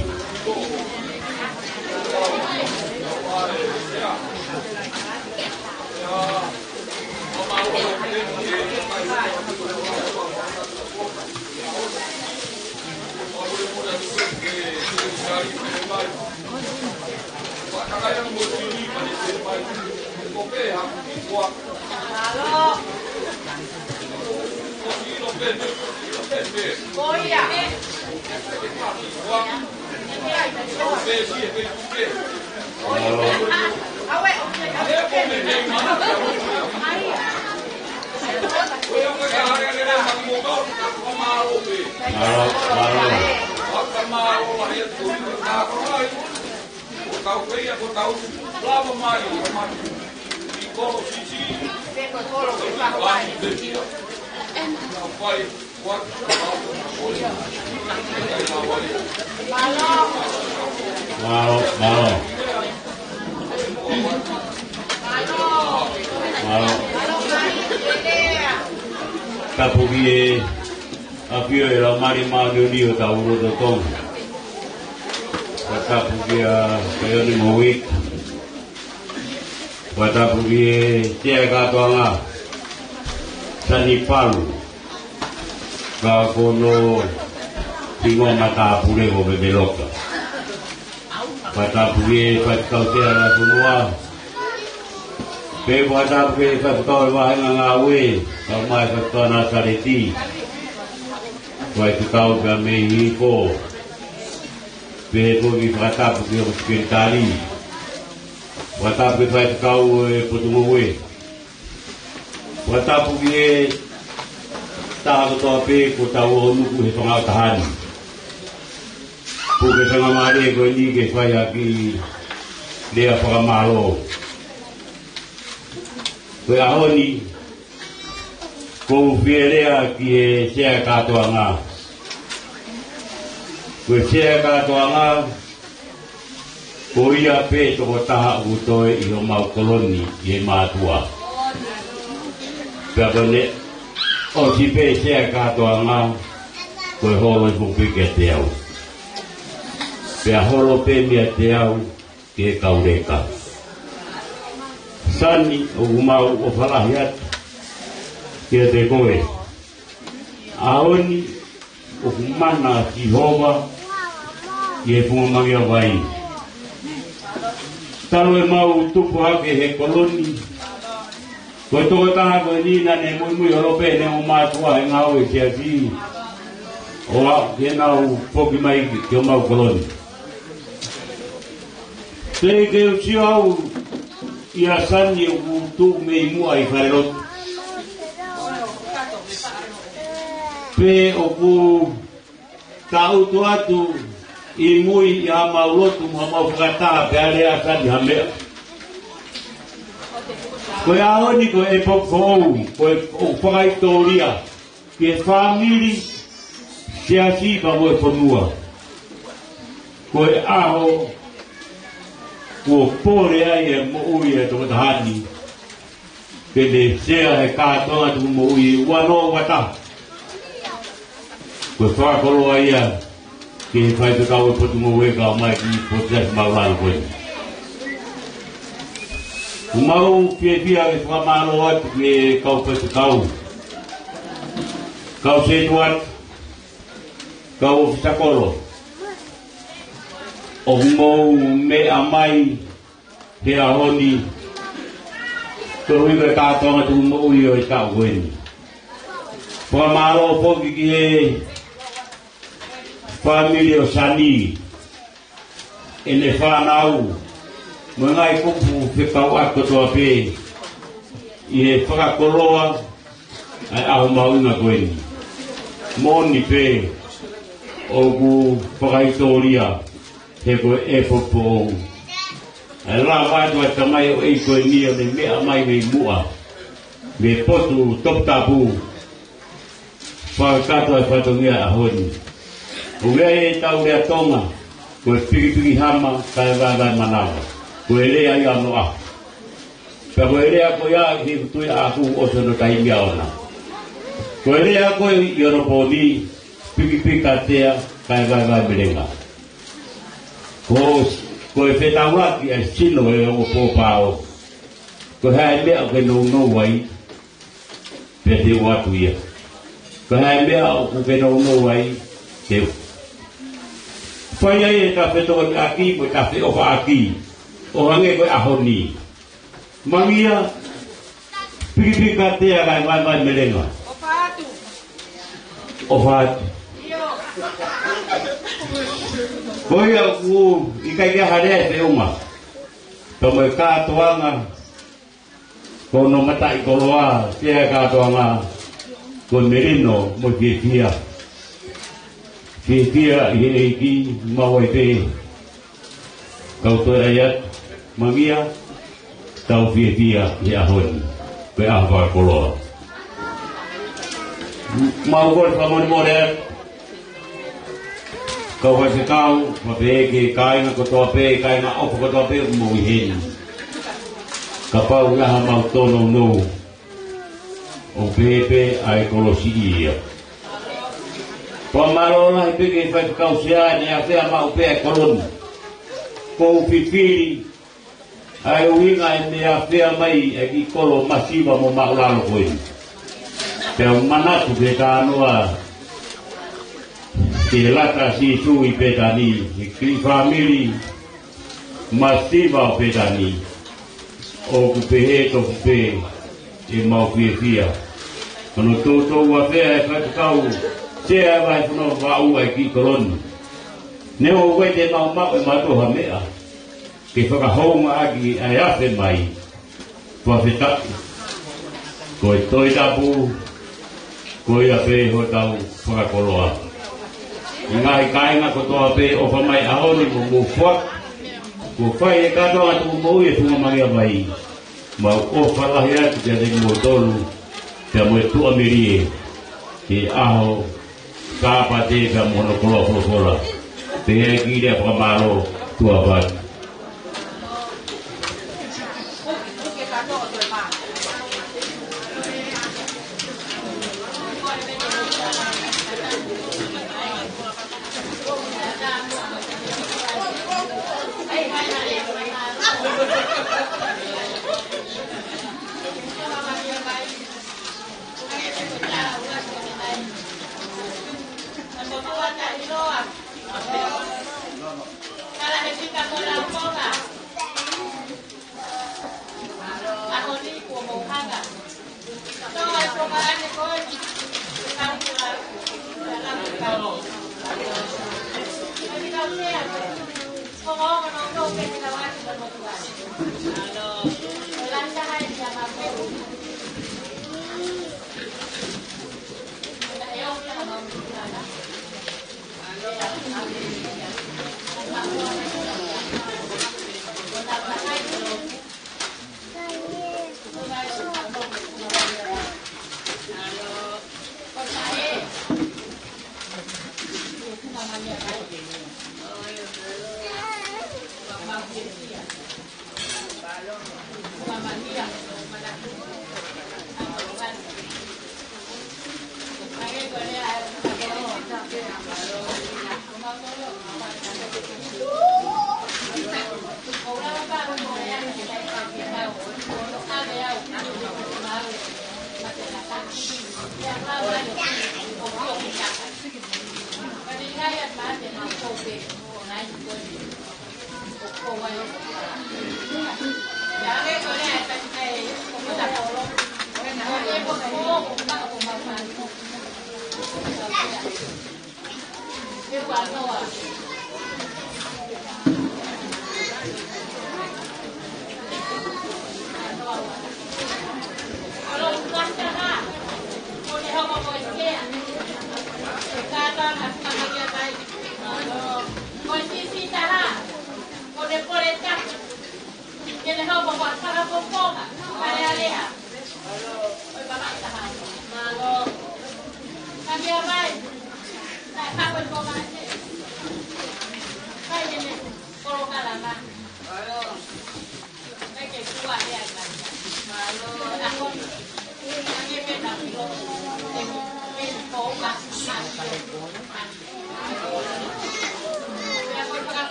Mālō, mālō. Mālō. Tapu ki he ʻafio ʻa e Laumālie Māʻoniʻoni ʻo tau loto Tonga. Fakatapu kia Kaione Mouika. Fakatapu ki he Sea ʻo e Kātoanga, Sani Palu, ka ko hono hingoa matāpule ko Pepeloka. Fakatapu ki he Faifekau Sea ʻo e Fonua. Pea fakatapu ki he Faifekau ʻo e Vāhenga Ngāue, kae ʻumaʻā e Faifekau Nāsaleti. Faifekau pea mei Hihifo. Pea foki fakatapu ki he Sekelitali. Fakatapu ki he Faifekau ʻo e Potungāue. Fakatapu ki he taha kotoa pē kuo tau ō ʻo nuku he fanga taha ni. Puke fanga mālie ko eni ke fai ʻaki e lea fakamālō. Ko e ʻaho ni, ʻoku ou fie lea ki he Sea ʻo e Kātoanga. Ko e Sea ʻo e Kātoanga, ko ia pē tokotaha ʻoku toe ʻi homau kolo ni ʻi he mātuʻa. Pea ko ʻene ʻosi pē Sea ʻo e Kātoanga, ko e holo ʻi Pope kiate au. pea holo pē meiate au ki he kau leka. Sani, ʻoku mau ʻofa lahi atu kiate koe. ʻAho ni ʻoku mana ʻa Sihova ʻi he funga mangea vai. Talu ʻemau tupu hake he kolo ni, ko e tokotaha ko eni naʻa ne muimui holo pē heʻene ongo mātuʻa he ngāue ʻa e siasi, ʻo aʻu ki heʻenau foki mai ki homau kolo ni. Teʻeki ke u sio au ʻia Sani ʻoku tuʻu mei muʻa ʻi falelotu, pe ʻoku taʻutu atu ʻi mui ʻi haʻamau lotu mo haʻamau fakataha pea lea ʻa Sani ha meʻa. Ko e ʻaho ni ko e ʻepoki foʻou, ko e ʻoku fakahisitōlia ki he fāmili, siasi pea mo e fonua. Ko e ʻaho kuo pole ai e moʻui ʻa e tokotaha ni, ke ne sea he kātoanga tuku moʻui ʻe ua noa ua taha. Ko e fakakoloa ia ki he faifekau ʻo e Potungāue ka ʻomai ki he Potungāue Māʻulalo ko eni. ʻOku mau fiefia ke fakamālō atu ki he kau faifekau, kau sētuata, kau ʻōfisa kolo, ʻoku mou meʻa mai he ʻaho ni, koeʻuhi ko e kātoanga tuku moʻui ʻo e taʻu ko eni. Fakamālō foki ki he fāmili ʻo Sani, ʻene fānau, mo e ngaahi kupu fekauʻaki kotoa pē ʻi he fakakoloa ʻa e ʻaho mahuʻinga ko eni. Moʻoni pē ʻoku fakahisitōlia he ko e ʻepoki foʻou. ʻA e lava atu ʻa e tamaioʻeiki ko eni ʻo ne meʻa mai mei muʻa, mei he potu toputapu, fakakakato ʻa e fatongia ʻo e ʻaho ni. ʻOku ʻi ai ʻetau lea Tonga, ko e pikipiki hama kae vaevae manava. Ko e lea ia ʻo e ʻaho. Pea ko e lea ko ia ʻi he tui ʻaʻaku ʻosi hono taimi ʻaʻana. Ko e lea ko ē ʻi onopooni, pikipiki katea kae vaevae melenga. Ko, ko e fetaulaki ʻa e sino ʻo e ongo pōpao. Ko e hā e meʻa ʻoku ke nounou ai, pea te u ʻoatu ia. Ko e hā e meʻa ʻoku ke nounou ai, te u fai ai ʻeta fetokoniʻaki mo ʻeta feʻofaʻaki, ʻo hangē ko e ʻaho ni. Mangia, pikipiki katea kae vaevae melenga. ʻOfa atu. ʻOfa atu. Ko ia ʻoku ʻikai ke ʻi ai ha lea ʻe feʻunga. Pea mo e kātoanga, ko hono mataʻikoloa, ke ʻi ai e kātoanga, ko e melino mo e fiefia. Fiefia ʻi he ʻEiki, maʻu ai pē. Kau toe ʻai atu, Mangia, tau fiefia ʻi he ʻaho ni, ko e ʻaho fakakoloa. Mau kole fakamolemole atu, kau faifekau, pea pehē ki he kāinga kotoa pē, kāinga ʻofa kotoa pē ʻoku mou ʻi heni. Kapau ʻoku ʻi ai haʻamau tōnounou, ʻoku pehē pē ʻa e kolosi ia. Fakamālō lahi pē ki he faifekau sea, naʻe afea maʻu pē ʻa e kolo ni. Ko u fifili ʻa e ʻuhinga ʻene afea mai ʻa e kiʻi kolo masiva mo māʻulalo ko eni. Pea u manatu ki he talanoa ki he lata ʻa Sīsū ʻi Pētani, he kiʻi fāmili masiva ʻo Pētani, ʻoku pehē tofu pē ʻemau fiefia. Hono toutou afea ʻe he faifekau sea ʻa e Vahefonua Vavaʻu ʻa e kiʻi kolo ni. Neongo ʻoku ʻikai te mau maʻu ʻe mautolu ha meʻa ke fakahoungaʻaki ʻa e afe mai, fakafetaʻi. Ko e Tohi Tapu, ko ia pē hotau fakakoloa. ʻI he ngaahi kāinga kotoa pē ʻofa mai ʻaho ni mo mou foaki, kuo fai e kātoanga tuku moʻui ʻa e funga mangea vai. Mau ʻofa lahi atu kiate kimoutolu, pea mo e tuʻamelie, ki he ʻaho Sāpate pea mo hono koloa folofola. Pea ʻai ki he lea fakamālō, tuʻa ʻofa atu.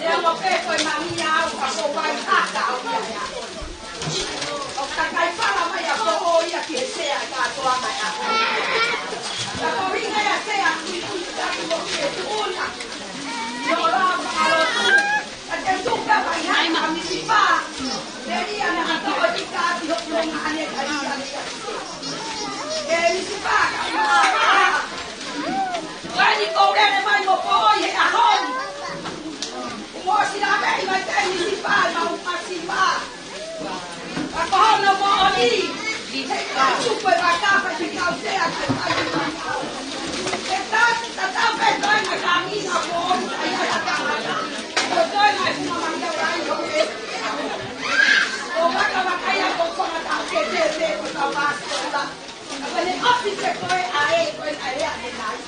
Lea mo pe ko e mangi au ka ko wai haka au ia ia. ʻO ka kai fala mai a ko o ia ki he sea ka toa mai a. Ka ko ringa ia sea ki ki ka ki mo ke tuʻuna. Io la ma alo tu. Ka te tuka mai ha ka misipa. Te ia na ka toa ki ka ki ho kuonga ane ka ia ia. E misipa ka ia. Wani ko lele mai mo ko i he ʻaho ni. Mo sila mai mai te misipa ma u masipa. Ka ko hono moʻoni, he ka tupu e vaka pea te kau sea ke fai mai au. He ka tatau pē toe na ka mina ko ʻoni ai ai a tangata. Ko toe na e kuma mangi au ai o ke. Ko vaka vaka ia ko kona ka ke te te ko ka vasi ko la. Ka ne ofi te koe a e koe na e a te nai.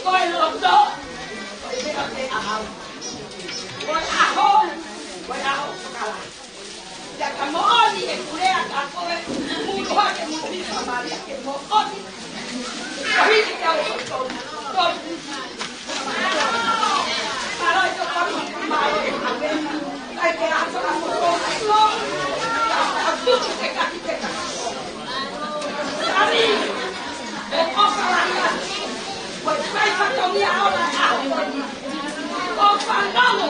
Ko e loto, ko e meʻa pē ʻaho. Ko e ʻaho, ko e ʻaho fakala. Ia ka moʻoni e kulea ka ko e mulu hake mulu hika maria ke moʻoni. Ko hiki kia o tonu, tonu. Mālō i tō kami, mālō i tō kami. Kai ke asa ka moʻoni, tonu. Ka tuku te kaki te kaki. Sani, e ofa la ia. Ko e fai fatongia ʻo la ʻaho ko eni. ʻO fanongo,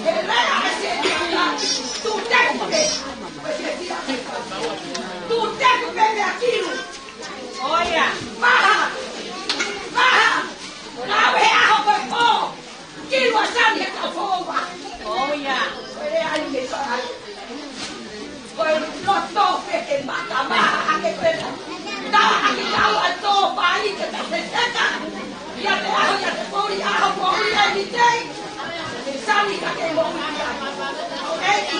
he lea ʻa e Sēniti, tu teku pē. Tu teku pē meʻa kilu. ʻOia. Maha. Maha. Kau he ʻaho ko e pō. Kilu ʻa Sani he kau fōua. ʻOia. Ko e lea ai me fai. Ko e loto pē ke mata maha hake pē. Tala hake kau ʻa tō pai ke ta feteka. Ia te aho, ia te pouri, aho pouri ai ni tei. Sani ka ke moʻui ai. ʻEiki.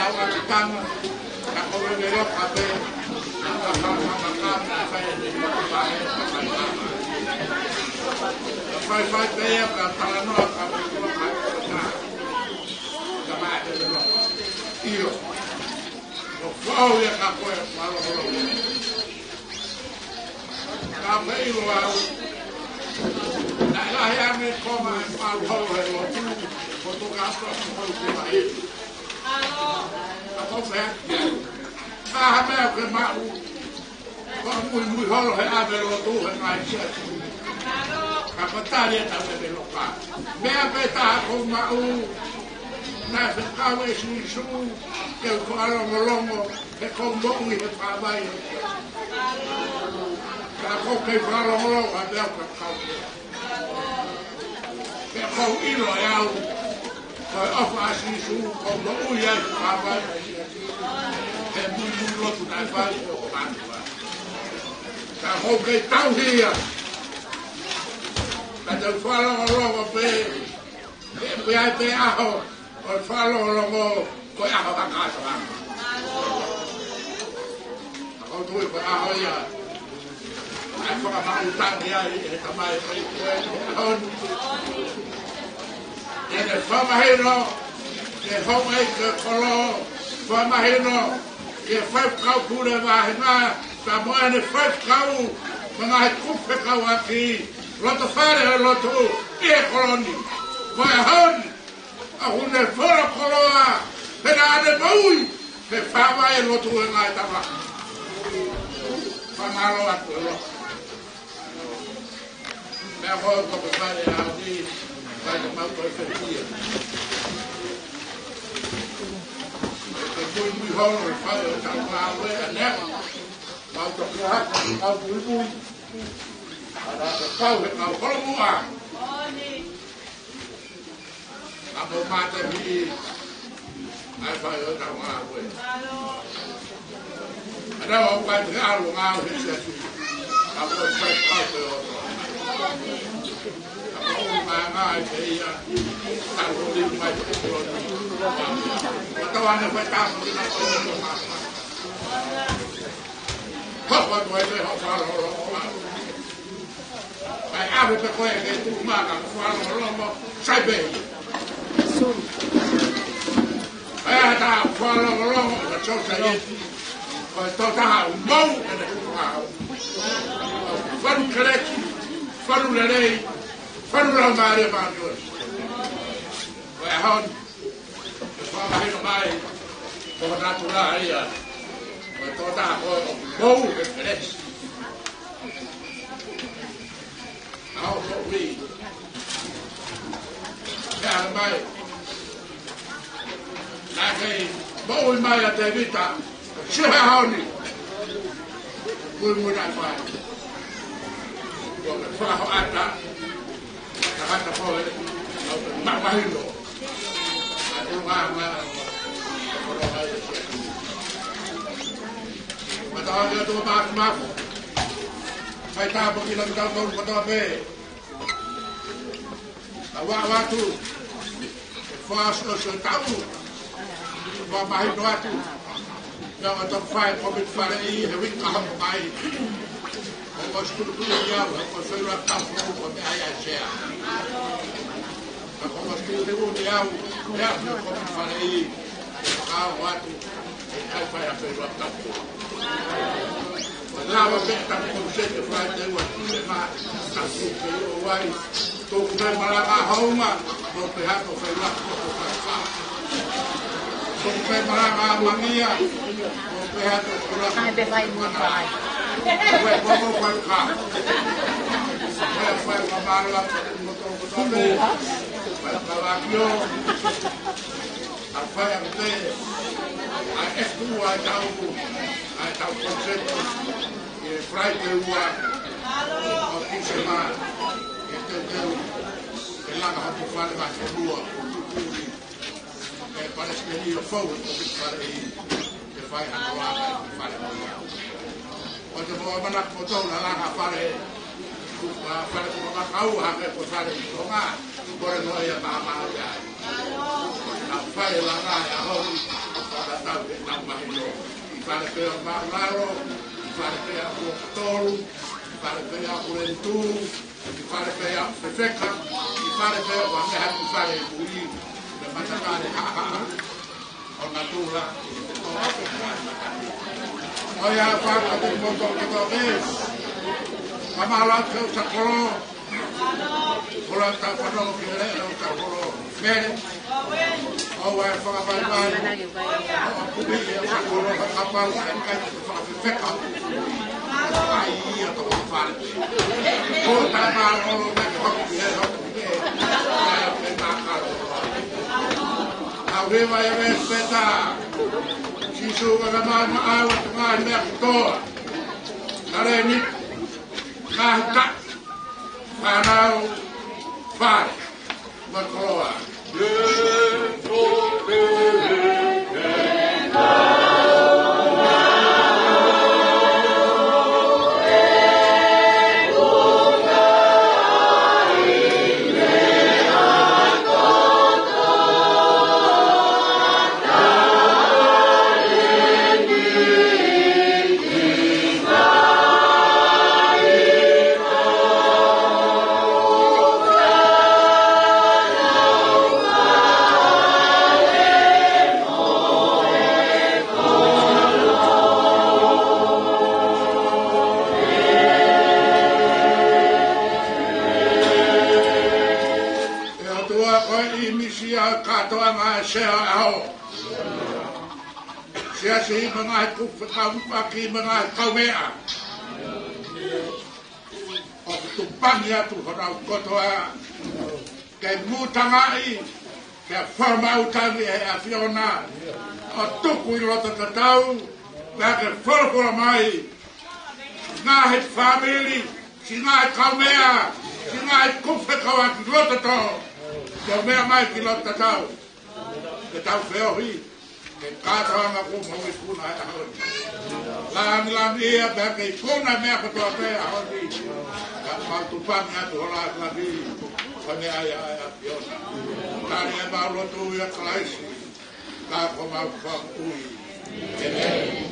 Tau ʻa ki tama, ka ko e velo ka pē, ka ka ka ka ka ka fai ni ka fai ka fai. Ka fai fai pē ia ka talanoa ka pē kua ka ka ka. Ka mai te velo. ʻIo. ʻO fau ia ka ko e falo holo. Ka mei lo au. Naʻe lahi ange ko ma e falo holo he lotu. Ko toka atu ko te mai. Ka ko fea. Ka ha meʻa ke maʻu. Ko muimui holo he ʻave lotu he ngaahi siasi. Ka ko tali e tau e loka. Meʻa pē taha ko maʻu. Naʻe fekau ʻe Sīsū. Ke u fakalongolongo. He ko moʻui he pāvai. Ka ko kei fakalongolongo. Ka meʻa ka kau. Pea ʻoku ou ʻilo ʻe au, ko e ʻofa ʻa Sīsū, ko e moʻui ai pāvai, he muimui lotu naʻe fai ʻo mātuʻa. Ka ʻoku ou kei tauhi ia, ka te u fakalongolongo pē, he ʻoku ʻi ai pē ʻaho, ʻo e fakalongolongo, ko e ʻaho haka atu haka. ʻOku ou tui ko e ʻaho ia. ʻAi fakamaʻu tangi ai, ʻe Tamai ʻo e ʻaho ni. ʻEne fakamahino, ke hou ai ke kolo, fakamahino, ke faifekau pule vāhenga, ka mo ʻene faifekau, mo e ngaahi kupu fekauʻaki, loto fale ʻo e lotu, ʻi he kolo ni. Mo e ʻaho ni, ʻa ʻoku ne folo koloa, pea naʻa ne moʻui, he pāvai e lotu e ngaahi tama. Fakamālō atu e lotu. Meʻa ko e ko e fale ʻa ni, fai ka mau ko e fefia. Ke muimui holo e fale ʻo tau ngāue ʻanenai. Mau toki hake, mau muimui. ʻA na ka kau he kau holo muʻa. Ka mo mata mi, ʻai fai ʻo tau ngāue. ʻA na o kai te alo ngāue he siasi. Ka mo fai kau te o. Ka mo ngā ngā i te ia. Ka mo li mai te kolo ni. Ka tau ane fai tamu ki na kolo ni. Hoko atu ai te hoko alo holo. Kae ʻave pē koe ke tuʻu maka fakalongolongo, sai pē. Kae ʻata fakalongolongo, ka tau sai e. Ko e tō taha ʻoku mou ʻene kupu hao. Falu keleki, falu lelei, falu lau mālie mālie. Ko e ʻaho ni. Ke fakamahino mai, ko natula ia, ko e tō taha ko e mou he kelesi. ʻA ʻo ko ui. Ke ʻalu mai. Naʻe kei moʻui mai ʻa Tēvita, ko e siʻi he ʻaho ni. Kui muna fai. Ko e fakahoʻata. Tangata ko e, ʻa ʻo te mamahino. ʻA te ngā ngā, ko e ngā ngā. Mata ake atu o Maʻafu Mafu. Fai tāpuaki ki langi tau tau kotoa pē. Ka ua atu. Fakaʻosi ʻosi ʻo e taʻu. Fakamahino atu. Ia ʻoku tau fai e kōmiti faleʻi he uike ka hoko mai. ʻOku ou sikutukulu ni au, he ko e feilaulau tapu foʻou ko e meʻa ia ʻa e sea. Ka ʻoku ou sikutukulu ni au, he ʻa e kōmiti faleʻi. Ka ʻoatu, ʻe ʻikai fai ha feilaulau tapu foʻou. Lava pē tapu foʻou se te fai te ua, te mā, tapu foʻou ke ʻo wai. Tuku pē malanga hounga, tuku pē hato fai la, tuku pē fai fa. Tuku pē malanga mangia, tuku pē hato kula. Kai pē fai mo fai. Fai mo mo fai ka. Fai fai ka malanga, fai mo to ko to pē. Fai ka la kio. ʻA fai ʻa pē, ʻa e ʻeku ʻa e tau, ʻa e tau konsepti, ʻi he Friday ua, ʻo Tīsema, ʻe teuteu, ke langa hoku fale mā ke lua, ʻo tukuli, ʻe palesiteni ʻo fou, ʻo fale ʻi, ke fai hano langa, ʻe fale ʻo ia. ʻO te mo mana ko tau na langa fale, ʻa fale ko Makau, hake ko fale ʻi Tonga, kore no ia maha maha ia. Na fai langa ia hou, fale ʻetau mahino. ʻI fale pē ʻo māʻulalo, ʻi fale pē ʻo ʻokotolu, ʻi fale pē ʻo ʻoku lelei tū, ʻi fale pē ʻo fefeka, ʻi fale pē ʻo ʻoku ʻi ai ha kiʻi fale ʻi mui, ʻi he matakale haʻahaʻa ʻo natula. ʻOiauē, fakatapu mo e tokotaha. Fakamālō atu ki he ʻEiki Kolo. Kolo atu, fanongo ki he leʻo ʻo e ʻEiki Kolo. Mele. ʻOua ʻe fakavaivai. ʻOku ʻi he ʻEiki Kolo ha kapau ʻe ʻikai ke fakafefeka. ʻAi ia toko fale. Ko e taʻemālōlō naʻe hoki ki he hoki ki he. ʻAi ʻo ke mākalo. ʻOku ʻi ai e lēsipesi. Sīsū ka ka mai ma awa te ngai mea kutoa. Kale ni. Ka ka. Fānau, fai, mo e koloa. ʻE ʻOtua, ko e ʻīmisi ʻa e kātoanga ʻa e sea ʻo e ʻaho. Siasi mo e ngaahi kupu fekauʻaki mo e ngaahi kaumeʻa. ʻOku tupangi atu honau kotoa ke mūtangaʻi, ke fakamaʻutangi ʻe he ʻAfiona, ʻo tuku ʻi loto tatau, pea ke folofola mai, ngaahi fāmili, siʻi ngaahi kaumeʻa, siʻi ngaahi kupu fekauʻaki loto tō, ke meʻa mai ki loto tatau. Ke tau feohi, ke kātoanga kuo mau ikuna he ʻaho ni. Langilangiʻia pea ke ikuna meʻa kotoa pē he ʻaho ni. Ka mau tupangi atu ho langilangi, ko e meʻa ia ʻa e ʻAfiona. Tali ʻemau lotu ʻia Kalaisi, ka ko homau Fakamoʻui. ʻĒmeni.